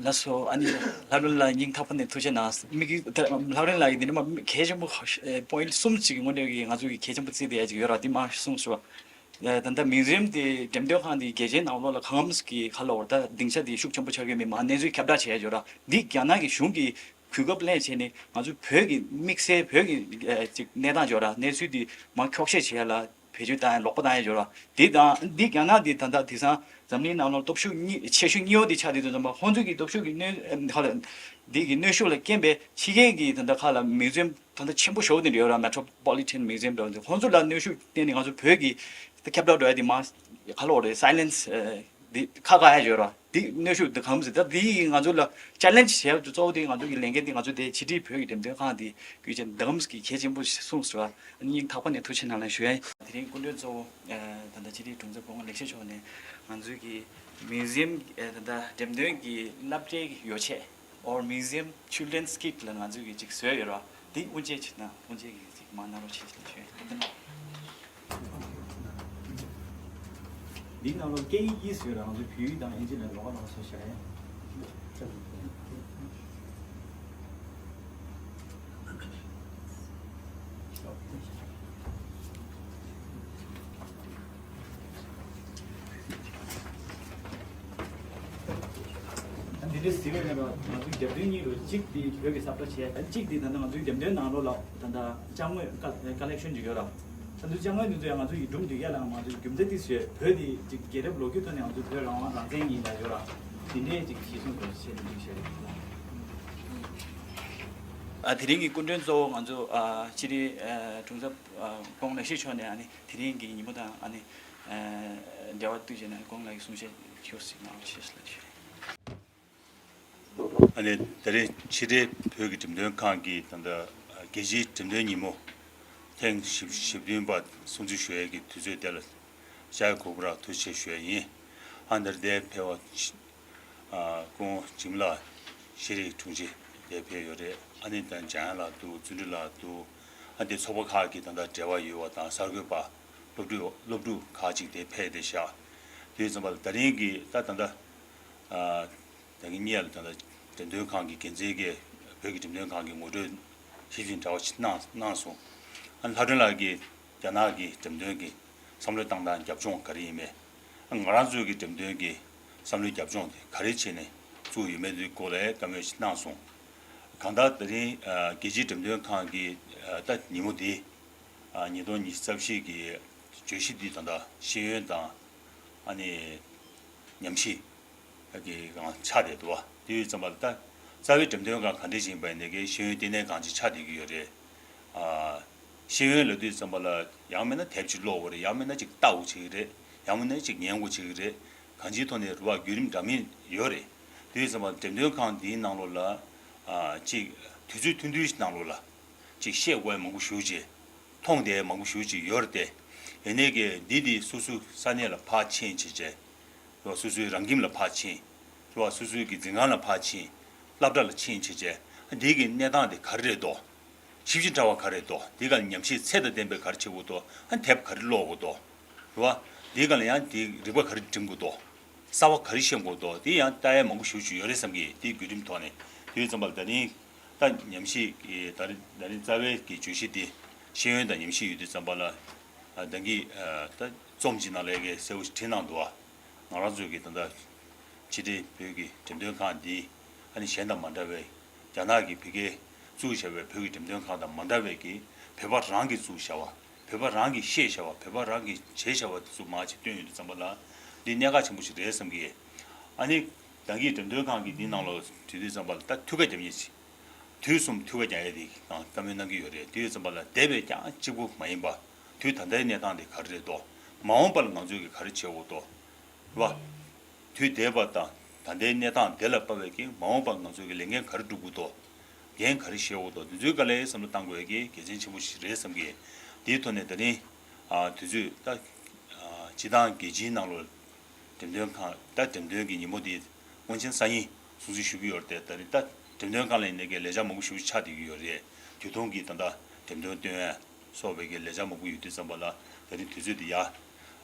ལགས་སོ། ཨ་ནི་ལྷ་རུ་ལ་སྙིང་ཐག་པ་ནས་ཐུགས་རྗེ་གནང་། མི་གི་ད་ལྷ་རུ་ལ་ཡི་འདི་ནི་མ་གལ་ཆེན་པོ་ཨེ་པོ་ཡིན་ཊི་གསུམ་ཅིག་གི་ངོས་ནས་ཀྱི་ང་ཚོ་གི་གལ་ཆེན་པོ་བརྩིས་བསྡད་ཡ་ཅིག་ཡོད་ར། འདི་མ་གསུངས་སོ། ཨེ་ད་ལྟ་མིའུ་ཛི་ཡམ་དེ་འགྲེམས་སྟོན་ཁང་དེ་རྒྱལ་སྤྱིའི་ནང་ལོགས་ལ་གང་འཚམ་གི་ཁ་ལོ་བར་ད་སྡིངས་ཆ་དེ་ཤུགས་ཆེན་པོ་ཆགས་ཀྱི་མེད་མ་གནས་ཚུལ་ཁྱབ་བསྒྲགས་བྱས་ཡ་ཅིག་ཡོད་ར། འདི་རྒྱ་ནག་གི་གཞུང་གི་གོ་སྐབས་ལེན་བྱས་ནས་ང་ཚོ་བོད་ཀྱི་དམིགས་བསལ་བོད་ཀྱི་ཨེ་ཅིག་གནས་སྟངས་ཅིག་ཡོད་ར། གནས་ཚུལ་དེ་མ་འཁྱོག་བཤད་བྱས་ཡ་ལ། བེད་སྤྱོད་བཏང་ཡ་ལོག་པ་བཏང་ཡ་ཅིག་ཡོད་ར། དེ་དང་འདི་རྒྱ་ནག་འདི་ད་ལྟ་དེང་སང་འཛམ་གླིང་ནང་ལ་སྟོབས་ཤུགས་གཉིས་ཆེ་ཤོས་གཉིས་པ་འདི་ཆགས་བསྡད་དུས་ཙམ་པ་ཁོང་ཚོ་གི་སྟོབས་ཤུགས་ཀྱི་གནོན་ཁ་ལ་འདི་གི་གནོན་ཤུགས་ལ་རྐྱེན་པས་ཕྱི་རྒྱལ་གྱི་ད་ལྟ་ཁ་ལ་མིའུ་ཛི་ཡམ་ད་ལྟ་ཆེན་པོ་ཞེ་པོ་འདི་འདྲ་ཡོད་ར། Metropolitan Museum འདྲ་འདི་ཁོང་ཚོ་ལ་གནོན་ཤུགས་བརྟེན་ནས་ང་ཚོ་བོད་ཀྱི་ད་ཁྱབ་བསྒྲགས་འགྲོ་ཡ་འདི་མ་ཁ་ལོ་རེད། སའི་ལེན་སི་འདི་ཁ་ཁ་ཡ་ཅིག་ཡོད་ར། འདི་གནོན་ཤུགས་འདི་གང་ཟེར་ད་འདི་ང་ཚོ་ལ་ཆེ་ལེན་ཇི་བྱས་པ་གཙོ་བོ་དེ་ང་ཚོ་གི་ལས་འགན་དེ་ང་ཚོ་དེ་ཕྱི་དྲིལ་བོད་ཀྱི་འགྲེམས་སྟོན་ཁང་དེ་བརྒྱུད་བྱས་འདི་གང་གི་གལ་ཆེན་པོ་གསུངས་སོང་བ། སྙིང་ཐག་པ་ནས་ཐུགས་རྗེ་གནང་ལ་ཞུ་ཡ་ཡིན། དེ་རིང་སྐུ་མགྲོན་གཙོ་བོ་ད་ལྟ་ཕྱི་དྲིལ་དྲུང་འཚབ་སྐུ་ངོ་ལེགས་བཤད་མཆོག་ནས་ང་ཚོའི་གི་མིའུ་ཛི་ཡམ་ད་ལྟ་འགྲེམས་སྟོན་གྱི་སློབ་གྲྭའི་ཡོ་ཆས་or museum children's kit ལ་ང་ཚོས་ཀྱི་ཅིག་བཟོས་ཡོད་ར། འདི་དབུ་འབྱེད་བྱེད་ན་དབུ་འབྱེད་ཀྱི་ཅིག་མ་གནང་རོགས་བྱེད་ཞེས་ཞུ་ཡ་ཡིན། འདི་ནང་ལོགས་སྐད་ཡིག་གཉིས་ཡོད་ར། ང་ཚོ་བོད་ཡིག་དང་ཨིན་ཇི་ལ་ལོགས་ཀ་ལོགས་ཀ་བཟོས་བཞག་ཡ། འདི་འདྲའི་ཟེར་བའི་ནང་ལ་ང་ཚོའི་རྒྱབ་མདུན་གཉིས་རུ་གཅིག་དེ་བོད་ཀྱི་ས་བཀྲ་བྱས། གཅིག་དེ་ད་ལྟ་ང་ཚོའི་རྒྱབ་མདུན་ནང་ལོགས་ལ་ད་ལྟ་ཅ་དངོས་ཀ་ཀ་ལེག་ཤོན་ཅིག་ཡོད་ར། ད་ཚོའི་ཅ་དངོས་འདི་ཚོ་ཡང་ང་ཚོ་ཡིག་སྒྲུང་འདི་གས་ལ་ང་ཚོའི་རྒྱུ་མཚན་དེ་བཟོས། བོད་དེ་ཅིག་རྒྱལ་རབས་ལོ་རྒྱུས་ཐོག་ནས་ང་ཚོའི་བོད་རང་དབང་རང་བཙན་ཡིན་ལ་ཡོད་ར། དེ་འདྲའི་ཅིག་གཞི་བཟུང་དགོས་ཞེས་འདི་བཤད་རེད། ཨ་དེ་རིང་གི་སྐུ་མགྲོན་གཙོ་བོ་ང་ཚོ་ཨ་ཕྱི་དྲིལ་ཨ་དྲུང་འཚབ་ཨ་སྐུ་ངོ་ལེགས་བཤད་མཆོག་ནས་ཨ་ནི་དེ་རིང་གི་ཉིན་མོ་དང་ཨ་ནི་ཨ་འབྲེལ་བ་བསྟུན་བྱས་ནས་སྐུ་ངོ་ལགས་ཀྱི་གསུང་བཤད་ཞུ་ཞིག་གནང་རོགས་ཞེས་ལ་ཞུ། ཨ་ནི་ད་རེས་ཕྱི་དྲིལ་བོད་ཀྱི་འགྲེམས་སྟོན་ཁང་གིས་ད་ལྟ་རྒྱལ་སྤྱིའི་འགྲེམས་སྟོན་ཉིན་མོ་ཐེངས་བཞི་བཅུ་ཞེ་བདུན་པ་སྲུང་བརྩི་ཞུ་ཡས་ཀྱི་དུས་ཚོད་དེ་ལ་བཅར་དགོས་པར་ཐུགས་རྗེ་ཆེ་ཞུ་ཡས་ཡིན། ཨ་འདིར་འདིར་ཕེབས་པ་ཨ་སྐུ་ངོ་འཇིགས་མེད་ལགས་ཤེས་རིག་དྲུང་ཆེ་འདིར་ཕེབས་ཡོད་རེད། ཨ་ནི་ད་འཇམ་དབྱངས་ལགས་འདུག་བརྩོན་འགྲུས་ལགས་འདུག་ཨ་འདི་ཚོགས་པ་ཁག་གི་ད་ལྟ་འབྲེལ་བ་ཡོད་པ་དང་གསར་འགོད་པ་སློབ་ཕྲུག་སློབ་ཕྲུག་ཁག་ཅིག་འདིར་ཕེབས་བསྡད་ཤག་དུས་ཙམ་པ་ལ་ད་རིང་གི་ད་ད་ལྟ་ཨ། ད་གིན་གཉིས་ལ་ད་ལྟ་འགྲེམས་སྟོན་ཁང་གི་འགན་འཛིན་གྱིས་བོད་ཀྱི་འགྲེམས་སྟོན་ཁང་གི་ངོ་སྤྲོད་ཞིབ་ཅིང་ཕྲ་བ་ཞིག་གནང་གནང་སོང་། ཨ་ལྷ་སྒྲོན་ལགས་ཀྱིས་རྒྱ་ནག་གི་འགྲེམས་སྟོན་གྱི་བསམ་བློ་བཏང་སྟངས་རྒྱབ་ལྗོངས་ག་རེ་ཡིན་མེད། ཨ་ང་རང་ཚོའི་གི་འགྲེམས་སྟོན་གྱི་བསམ་བློའི་རྒྱབ་ལྗོངས་དེ་ག་རེ་བྱས་ནས་བཙུགས་ཡོད་མེད་དེའི་སྐོར་ལ་བཀའ་མོལ་ཞིག་གནང་སོང་། གང་ལྟར་ད་རིང་ཨ་རྒྱལ་སྤྱིའི་འགྲེམས་སྟོན་ཁང་གི་ཨ་ད་ཉིན་མོ་འདི་ཨ་ཉིས་སྟོང་ཉི་ཤུ་རྩ་བཞི་གི་བརྗོད་གཞི་འདི་ད་ལྟ་ཤེས་ཡོན་དང་ཨ་ནི་ཉམས་ཞིབ་གི་ང་ཆགས་བསྡད་འདུག་བ། དེ་ཡོད་ཙམ་པ་ལ་ད་རྩ་བའི་འགྲེམས་སྟོན་ཁང་ག་འདྲ་ཞིག་ཡིན་པ་ཡིན་ནའི་གི་ཤེས་ཡོན་ལྟེ་གནས་ཁང་ཅིག་ཆགས་བསྡད་ཀྱི་ཡོད་རེད། ཨ་ཤེས་ཡོན་ལབ་དུས་ཙམ་པ་ལ་ཡང་མིན་ན་དེབ་ཅིག་ཀློག་དགོས་རེད། ཡང་མིན་ན་ཅིག་ལྟ་དགོས་བྱེད་ཀྱི་རེད། ཡང་མིན་ན་ཅིག་ཉན་དགོས་བྱེད་ཀྱི་རེད། གང་ཅིའི་ཐོག་ནས་རུ་བ་བརྒྱུད་རིམ་འདྲ་མིན་ཡོད་རེད། དེ་ཡོད་ཙམ་པ་འགྲེམས་སྟོན་ཁང་འདིའི་ནང་ལོགས་ལ་ཨ་ཅིག་དུས་ཚོད་ཐུང་ཐུང་ཞིག་ནང་ལོགས་ལ་ཅིག་བཤད་དགོས་ཡ་མང་པོ་ཞེ་པོ་ཅིག་མཐོང་བསྡད་མང་པོ་ཞེ་པོ་ཅིག་ཡོད་རེད་དེ། ཡིན་ནའི་གི་འདི་འདི་སོ་སོའི་ས་གནས་ལ་ཕར་ཕྱིན་བྱས་བྱས། རེད་བ། སོ་སོའི་རང་ཁྱིམ་ལ་ཕར་ཕྱིན། རེད་བ། སོ་སོའི་གི་འཛིན་ཁང་ལ་ཕར་ཕྱིན། སློབ་གྲྭ་ལ་ཕྱིན་བྱས་བྱས། འདི་གི་གནས་སྟངས་དེ་ག་རེ་རེད་དོ། ཞིབ་ཅིང་ཕྲ་བ་ག་རེ་རེད་དོ། འདི་ག་ལ་ཉམས་ཞིབ་ཚད་དང་ལྡན་པའི་ག་རེ་བྱེད་དགོས་དོ། ཨ་དེབ་ག་རེ་ཀློག་དགོས་དོ། རེད་བ། འདི་ག་ལ་ཡང་དེ་རིག་པ་ག་རེ་སྒྲིམ་དགོས་དོ། གསར་བ་ག་རེ་ཤེས་དགོས་དོ། དེ་ཡང་ལྟ་ཡ་མང་པོ་ཞེ་པོ་ཅིག་ཡོད་རེད་བསམ་གི། དེའི་བརྒྱུད་རིམ་ཐོག་ནས་དེ་ཡོད་ཙམ་པ་ལ་ད་རིང་། ད་ཉམས་ཞིབ་ཀྱི་ད་རིང་ད་རིང་རྩ་བའི་གི་བརྗོད་གཞི་འདི་ཤེས་ཡོན་དང་ཉམས་ཞིབ་ཡོད་དུས་ཙམ་པ་ལ། ཨ་ད་གིན་ཨ་ད་རྩོམ་གྱི་ནང་ལ་གི་གསལ་པོ་ཞིག་བྲིས་གནང་འདུག་ཨ་ང་རང་ཚོའི་གི་ད་ལྟ་ཕྱི་དྲིལ་བོད་ཀྱི་འགྲེམས་སྟོན་ཁང་འདི་ཨ་ནི་གཞན་དང་མ་འདྲ་བའི་རྒྱ་ནག་གི་བི་ཀའི་བཙུགས་བྱས་པའི་བོད་ཀྱི་འགྲེམས་སྟོན་ཁང་དང་མ་འདྲ་བའི་གི་ བོད་པ་རང་གིས་བཙུགས་བཞག་པ། བོད་པ་རང་གིས་བཤད་བཞག་པ། བོད་པ་རང་གིས་བྱས་བཞག་པ་དེ་ཚོ་མར་ཅིག་བཏོན་ཡོང་དུས་ཙམ་པ་ལ། འདི་གནད་འགག་ཆེན་པོ་ཞིག་རེད་བསམ་གི། ཨ་ནི་ད་གིན་འགྲེམས་སྟོན་ཁང་གི་འདི་ནང་ལོགས་བྲིས་དུས་ཙམ་པ་ལ། ད་ཐུགས་ཁ་རྒྱབ་མཁན་ཞིག་དུས་གསུམ་ཐུགས་ཁ་རྒྱག་ཡ་དེ་གང་བཀའ་མོལ་གནང་གི་ཡོད་རེད། དེ་ཡོད་ཙམ་པ་ལ་འདས་པའི་རྐྱང་གཅིག་པུ་མ་ཡིན་པ། དུས་ད་ལྟའི་གནས་སྟངས་དེ་ག་རེ་རེད་དོ། མ་འོངས་པ་ལ་ང་ཚོས་ཀྱི་ག་རེ་བྱེད་དགོས་དོ། རེད་བ། དུས་འདས་པ་དང་ད་ལྟའི་གནས་སྟངས་དེ་ལ་དཔག་པའི་གི་མ་འོངས་པ་ང་ཚོས་ཀྱི་ལས་འགན་ག་རེ་སྒྲུབ་དགོས་དོ། འགན་ག་རེ་བཞེས་དགོས་དོ། འདི་ཚོའི་སྒང་ལ་བསམ་བློ་གཏང་དགོས་ཀྱི་གལ་ཆེན་ཆེན་པོ་ཞིག་རེད་བསམ་གི། དེའི་ཐོག་ནས་ད་རིང་ཨ་དུས་ཚོད་ད་ཨ་སྤྱིར་བཏང་རྒྱལ་སྤྱིའི་ནང་ལོགས་འགྲེམས་སྟོན་ཁང་། ད་འགྲེམས་སྟོན་གྱི་ཉིན་མོ་དེ་དབང་ཆེན་སང་ཉིན་སྲུང་བརྩི་ཞུ་གི་ཡོད་རེད། ད་རིང་ད་འགྲེམས་སྟོན་ཁང་ལ་ཡིན་ནའི་གི་ལས་འཆར་མང་པོ་ཞིག་ཆགས་བསྡད་ཀྱི་ཡོད་རེད། དུས་ཐུང་གི་ད་ལྟ་འགྲེམས་སྟོན་སྟོན་ཡ་སོགས་པའི་གི་ལས་འཆར་མང་པོ་ཡོད་དུས་ཙམ་པ་ལ། ད་རིང་དུས་ཚོད་དེ་ཡ་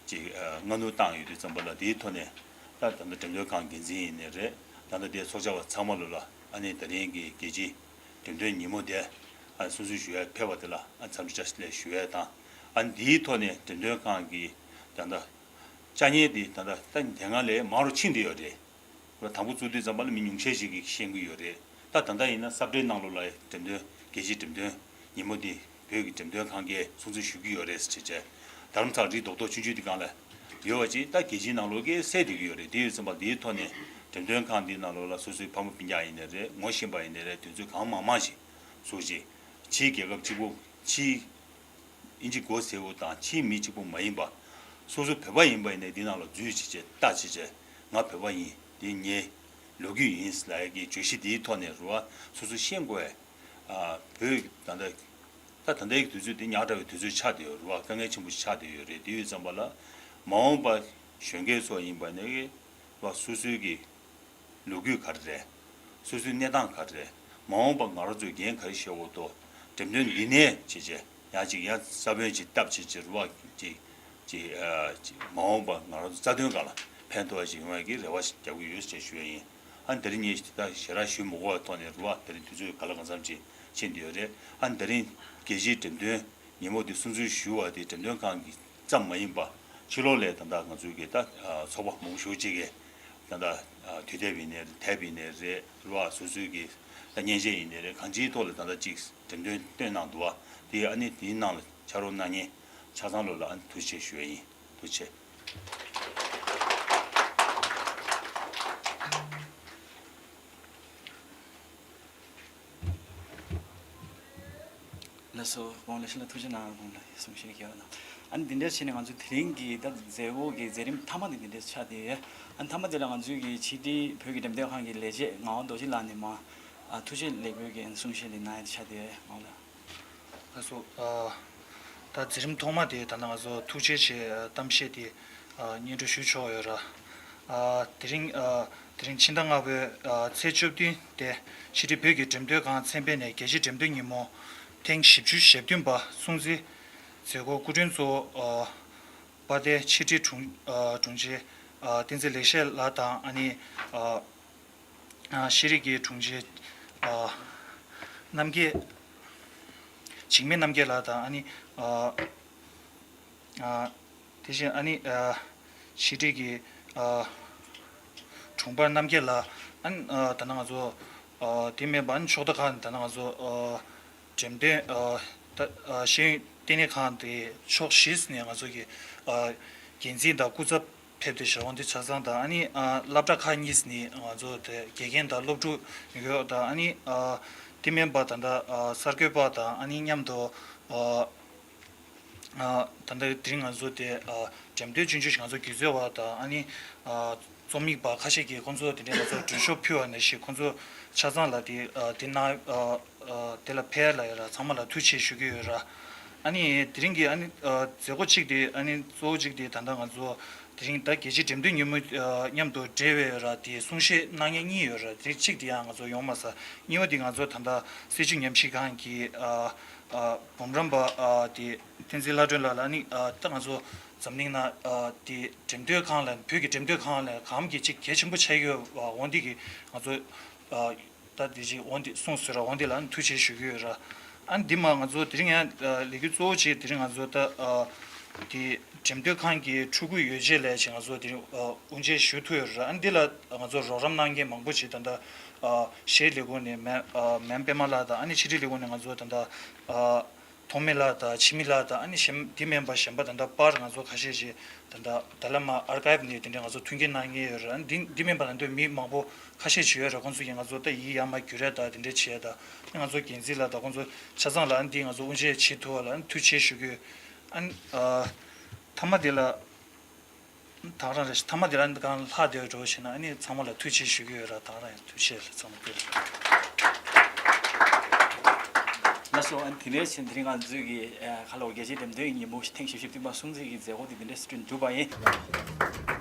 ཅིག་ཨ་སྔ་སྣུར་བཏང་ཡོད་དུས་ཙམ་པ་ལ། དེའི་ཐོག་ནས་ད་ད་ལྟ་འགྲེམས་སྟོན་ཁང་འགན་འཛིན་ཡིན་ནའི་རེད། ད་ལྟ་དེའི་ཚོགས་བཅར་བ་ཚང་མ་ལོ་ལ་ཨ་ནི་ད་རིང་གི་རྒྱལ་སྤྱིའི་འགྲེམས་སྟོན་ཉིན་མོ་དེ་ཨ་སྲུང་བརྩི་ཞུ་ཡ་ཕེབས་པ་དེ་ལ་ཨ་འཚམས་འདྲི་བཀྲ་ཤིས་བདེ་ལེགས་ཞུ་ཡ་དང་། ཨ་ནི་དེའི་ཐོག་ནས་འགྲེམས་སྟོན་ཁང་གི་ད་ལྟ་བཅར་མཁན་དེ་ད་ལྟ་ད་དེ་སྔ་ལས་མང་རུ་ཕྱིན་བསྡད་ཡོད་རེད། དང་པོ་བཙུགས་དུས་ཙམ་པ་ལ་མི་ཉུང་ཤས་ཤིག་གིས་ཤེས་ཀྱི་ཡོད་རེད། ད་ད་ལྟ་ཡིན་ན་ས་པཎ་ནང་ལོགས་ལ་འགྲེམས་སྟོན། རྒྱལ་སྤྱིའི་འགྲེམས་སྟོན་ཉིན་མོ་འདི་བོད་ཀྱི་འགྲེམས་སྟོན་ཁང་གིས་སྲུང་བརྩི་ཞུ་གི་ཡོད་རེད་ཟེར་བྱས། རྡ་རམ་ས་ལ་རི་རྡོག་རྡོག་ཆུང་ཆུང་འདི་སྒང་ལ་ཡོད་པ་ཅིག་ད་རྒྱལ་སྤྱིའི་ནང་ལོགས་ཀྱིས་གསལ་བསྡད་ཀྱི་ཡོད་རེད། དེ་ཡོད་ཙམ་པ་འདིའི་ཐོག་ནས་འགྲེམས་སྟོན་ཁང་འདིའི་ནང་ལོགས་ལ་སོ་སོའི་ཕ་མ་སྤུན་ཀྱག་ཡིན་ནའི་རེད། ངོ་ཤེས་པ་ཡིན་ནའི་རེད། དེ་ཚོས་གང་མང་མང་ཞིག་བཟོ་བྱས། ཕྱིའི་རྒྱལ་ཁབ་གཅིག་པོ། ཕྱིའི་ཨིན་ཇི་མགོ་སེར་པོ་དང་ཕྱིའི་མི་གཅིག་པོ་མ་ཡིན་པ། སོ་སོ་བོད་པ་ཡིན་པ་ཡིན་ནའི་འདི་ནང་ལ་འཛུལ་བྱས་བྱས། ལྟ་བྱས་བྱས། ང་བོད་པ་ཡིན། འདི་ངའི་ལོ་རྒྱུས་ཡིན་ལབ་ཡ་གི་བརྗོད་གཞི་འདིའི་ཐོག་ནས་རེད་བ། སོ་སོ་ཤེས་དགོས། ཨ་བོད་ད་ལྟ་ད་ད་ལྟའི་དུས་ཚོད་འདི་ཉག་ཕྲ་བའི་དུས་ཚོད་ཆགས་བསྡད་ཡོད་རེད་བ། དཀའ་ངལ་ཆེན་པོ་ཞིག་ཆགས་བསྡད་ཡོད་རེད། དེ་ཡོད་ཙམ་པ་ལ་མ་འོངས་པ་གཞོན་སྐྱེས་ཚོ་ཡིན་པ་ནས་བ། སོ་སོའི་གི་ལོ་རྒྱུས་ག་རེ་རེད། སོ་སོའི་གནས་སྟངས་ག་རེ་རེད། མ་འོངས་པ་ང་རང་ཚོས་འགན་ག་རེ་བཞེས་དགོས་འདུག་འགྲེམས་སྟོན་འདི་ནས་བྱས་བྱས། ཡང་ཅིག་ཡང་ས་བོན་ཅིག་བཏབ་བྱས་བྱས་རེད་བ། ཅིག་ཅིག་ཨ་ཅིག་མ་འོངས་པ་ང་རང་ཚོ་རྩ་དོན་སྒང་ལ་ཕན་ཐོགས་ཅིག་ཡོང་ཡ་གི་རེ་བ་ཞིག་རྒྱག་གི་ཡོད་ཅེས་ཞུ་ཡ་ཡིན། ཨ་ནི་དེ་རིང་ངས་ད་ཞེ་དྲག་ཞུ་མི་དགོས་པའི་ཐོག་ནས་རེད་བ། དེ་རིང་དུས་ཚོད་ག་ལ་གང་འཚམ་ཅིག་ཕྱིན་བསྡད་ཡོད་རེད། ཨ་ནི་དེ་རིང་རྒྱལ་སྤྱིའི་འགྲེམས་སྟོན་ཉིན་མོ་འདི་སྲུང་བརྩི་ཞུ་བ་དེ་འགྲེམས་སྟོན་ཁང་གི་ཙམ་མ་ཡིན་པ། ཕྱི་ལོགས་ལ་ད་ལྟ་ང་ཚོའི་གི་ད་ཨ་ཚོགས་པ་མང་པོ་ཞེ་པོ་ཅིག་གིས་ད་ལྟ་ཨ་དུས་དེབ་ཡིན་ནའི་དེབ་ཡིན་ནའི་རེད། རེད་བ། སོ་སོའི་གི་ད་མཉེན་ཆས་ཡིན་ནའི་རེད། གང་ཅིའི་ཐོག་ལ་ད་ལྟ་ཅིག་འགྲེམས་སྟོན་བཏོན་གནང་འདུག་བ། དེ་ཨ་ནི་དེའི་ནང་ལ་ཕྱག་རོགས་གནང་མཁན་ཆ་ཚང་ལོ་ལ་ཨ་ནི་ཐུགས་རྗེ་ཆེ་ཞུ་ཡ་ཡིན། ཐུགས་རྗེ་ཆེ། ལགས་སོ། གོང་ལ་ཤིན་ལ་ཐུགས་རྗེ་གནང་། གོང་ལ་གསུང་བཤད་རྒྱག་གནང་། ཨ་ནི་འདི་འདྲ་བྱས་ནས་ང་ཚོ་དེ་རིང་གི་ད་མཛད་སྒོ་གི་མཛད་རིམ་མཐའ་མ་དེ་འདི་འདྲ་ཆགས་བསྡད་ཡོད། ཨ་ནི་མཐའ་མ་དེ་ལ་ང་ཚོའི་གི་ཕྱི་དྲིལ་བོད་ཀྱི་འགྲེམས་སྟོན་ཁང་གི་ལས་བྱེད་ངག་དབང་རྡོ་རྗེ་ལགས་ནས་མར་ཨ་ཐུགས་རྗེ་ལེགས་འབུལ་གྱི་གསུང་བཤད་ལེ་ནང་ཆགས་བསྡད་ཡོད། གོང་ལ། ལགས་སོ། ཨ་ད་མཛད་རིམ་ཐོག་མ་དེ་ད་ནང་ང་ཚོ་ཐུགས་རྗེ་ཆེ་གཏམ་བཤད་དེ་ཨ་སྙན་སྒྲོན་ཞུ་ཆོག་ཡོད་ར། ཨ་དེ་རིང་ཨ་དེ་རིང་ཕྱི་ཟླ་ལྔ་པའི་ཨ་ཚེས་བཅུ་བདུན་དེ་ཕྱི་དྲིལ་བོད་ཀྱི་འགྲེམས་སྟོན་ཁང་ཚན་པ་ནས་རྒྱལ་སྤྱིའི་འགྲེམས་སྟོན་ཉིན་མོ་ཐེངས་བཞི་བཅུ་ཞེ་བདུན་པ་སྲུང་བརྩི་མཛད་སྒོ་སྐུ་མགྲོན་གཙོ་བོ་ཨ་དཔལ་ལྡན་ཕྱི་དྲིལ་དྲུང་ཨ་དྲུང་ཆེ་ཨ་བསྟན་འཛིན་ལེགས་བཤད་ལགས་དང་། ཨ་ནི་ཨ་ཨ་ཤེས་རིག་གི་དྲུང་ཆེ་ཨ་རྣམ་རྒྱལ། འཇིགས་མེད་རྣམ་རྒྱལ་ལགས་དང་། ཨ་ནི་ཨ་ཨ་དེ་བཞིན་ཨ་ནི་ཨ་ཕྱི་དྲིལ་གྱི་ཨ་དྲུང་འཕར་རྣམ་རྒྱལ་ལགས། ཨ་ནི་ཨ་ད་ནང་ང་ཚོ་ཨ་དེ་མིན་པ་ཨ་ནི་ཕྱོགས་མཐའ་ཁག་ནས་ད་ནང་ང་ཚོ་ཨ་འགྲེམས་སྟོན་ཨ་ད་ཨ་ཤེས་ཡོན་ལྟེ་གནས་ཁང་དེ་ཕྱོགས་བཞི་ནས་ང་ཚོ་གི་ཨ་འགན་འཛིན་དང་སྐུ་ཚབ་ཕེབས་ཏེ་བཞུགས་འོང་དེ་ཆ་ཚང་དང་། ཨ་ནི་ཨ་སློབ་གྲྭ་ཁག་གཉིས་ནས་ང་ཚོ་དེ་དགེ་རྒན་དང་སློབ་ཕྲུག་ཡོད་དང་། ཨ་ནི་ཨ་དེ་མིན་པ་ད་ལྟ་ཨ་གསར་འགོད་པ་དང་། ཨ་ནི་མཉམ་དུ་ཨ་ཨ་ད་ལྟ་དེ་རིང་ང་ཚོ་དེ་ཨ་འགྲེམས་སྟོན་ཆུང་ཆུང་ཞིག་ང་ཚོ་སྒྱུ་རྩལ་བ་དང་། ཨ་ནི་ཨ་རྩོམ་ཡིག་པ་ཁ་ཤས་ཀྱིས་ཁོང་ཚོ་དེ་འདྲའི་ང་ཚོར་མགྲོན་ཤོག་ཕུལ་བ་ནང་བཞིན། ཁོང་ཚོ་ཆ་ཚང་ལ་དེ་ཨ་དེ་ན་ཨ་ཨ་དེ་ལ་ཕེབས་ལ་ཡོད་ར། ཚང་མ་ལ་ཐུགས་རྗེ་ཆེ་ཞུ་གི་ཡོད་ར། ཨ་ནི་དེ་རིང་གི་ཨ་ནི་ཨ་མཛད་སྒོ་གཅིག་དེ། ཨ་ནི་གཙོ་བོ་གཅིག་དེ་ད་ལྟ་ང་ཚོ་དེ་རིང་ད་རྒྱལ་སྤྱིའི་འགྲེམས་སྟོན་ཉིན་མོ་ཨ་མཉམ་དུ་འབྲེལ་བའི་ར་དེ་གསུང་བཤད་གནང་མཁན་གཉིས་ཡོད་ར། དེ་གཅིག་དེ་ཡང་ང་ཚོ་ཡོང་མ་ཟ། གཉིས་པ་དེ་ང་ཚོ་ད་ལྟ་སྲིད་བྱུས་ཉམས་ཞིབ་ཁང་གི་ཨ་ཨ་འབུམ་རམས་པ་ཨ་དེ་བསྟན་འཛིན་ལྷ་སྒྲོན་ལགས་ལ། ཨ་ནི་ཨ་ད་ང་ཚོ་འཛམ་གླིང་ནང་ཨ་དེ་འགྲེམས་སྟོན་ཁང་ལ་བོད་ཀྱི་འགྲེམས་སྟོན་ཁང་ལ་གང་གི་ཅིག་གལ་ཆེན་པོ་ཆགས་ཡོད་པ་འོང་དེ་གི་ང་ཚོ་ཨ་ད་དེ་ཅིག་འོང་དེ་གསུངས་ཟེར་ར། འོང་དེ་ལ་ཨ་ནི་ཐུགས་རྗེ་ཆེ་ཞུ་གི་ཡོད་ར། ཨ་ནི་འདི་མ་ང་ཚོ་དེ་རིང་ཡང་ཨ་ལས་འགུལ་གཙོ་བོ་ཅིག་དེ་རིང་ང་ཚོ་ད་ཨ་དེ་འགྲེམས་སྟོན་ཁང་གི་ཕྲུ་གུ་ཡོ་བྱད་ལས་ཅིག་ང་ཚོ་དེ་རིང་ཨ་དབུ་འབྱེད་ཞུ་ཐུབ་ཡོད་ར། ཨ་ནི་འདི་ལ་ང་ཚོ་རོགས་རམ་གནང་མཁན་མང་པོ་ཅིག་ད་ལྟ་ཨ་གཞས་ལས་ཁུངས་ནས་མེམ་ཨ་མེམ་པད་མ་ལགས་དང་། ཨ་ནི་ཕྱི་དྲིལ་ལས་ཁུངས་ནས་ང་ཚོ་ད་ལྟ་ཨ་ ཐོགས་མེད་ལགས་དང་འཆི་མེད་ལགས་དང་། ཨ་ནི་གཞན་དེ་མིན་པ་གཞན་པ་ད་ལྟ་པར་ང་ཚོ་ཁ་ཤས་ཤིག་ད་ལྟ་ཌལ་ལ་མ་ཨར་ཀའིབ་ནས་དེ་འདྲའི་ང་ཚོ་མཐུན་རྐྱེན་གནང་མཁན་ཡོད་རེད། ཨ་ནི་འདི་འདི་མིན་པ་ད་ལྟ་མི་མང་པོ་ཁ་ཤས་ཤིག་ཡོད་རེད། ཁོང་ཚོ་གིས་ང་ཚོ་ད་ཡི་གེ་ཡར་མར་བསྒྱུར་ཡས་དང་དེ་འདྲ་བྱེད་ཡས་དང་། ཨ་ནི་ང་ཚོ་འགན་འཛིན་ལགས་དང་ཁོང་ཚོ་ཆ་ཚང་ལ་ཨ་ནི་འདི་ང་ཚོ་དབུ་འབྱེད་བྱེད་ཐུབ་པ་ལ་ཨ་ནི་ཐུགས་རྗེ་ཆེ་ཞུ་གི་ཡོད། ཨ་ནི་ཨ་མཐའ་མ་དེ་ལ། ད་ག་རང་རེད། མཐའ་མ་དེ་ལ་གང་ལྷག་བསྡད་འགྲོ་བྱས་ན་ཨ་ནི་ཚང་མ་ལ་ཐུགས་རྗེ་ཆེ་ཞུ་གི་ཡོད་ར། ད་ག་རང་ཡང་ཐུགས་རྗེ་ཆེ་ལ་ཚང་མ་ཕུལ། ལགས་སོ། ཨ་ནི་དེ་ནས་ཕྱིན་དེ་རིང་ང་ཚོའི་གི་ཨ་ཁ་ལོ་རྒྱལ་སྤྱིའི་འགྲེམས་སྟོན་ཉིན་མོ་ཐེངས་བཞི་བཅུ་བདུན་པ་སྲུང་བརྩི་གི་མཛད་སྒོ་དེ་འདི་འདྲས་སུ་གྲོལ་འགྲུབ་པ་ཡིན།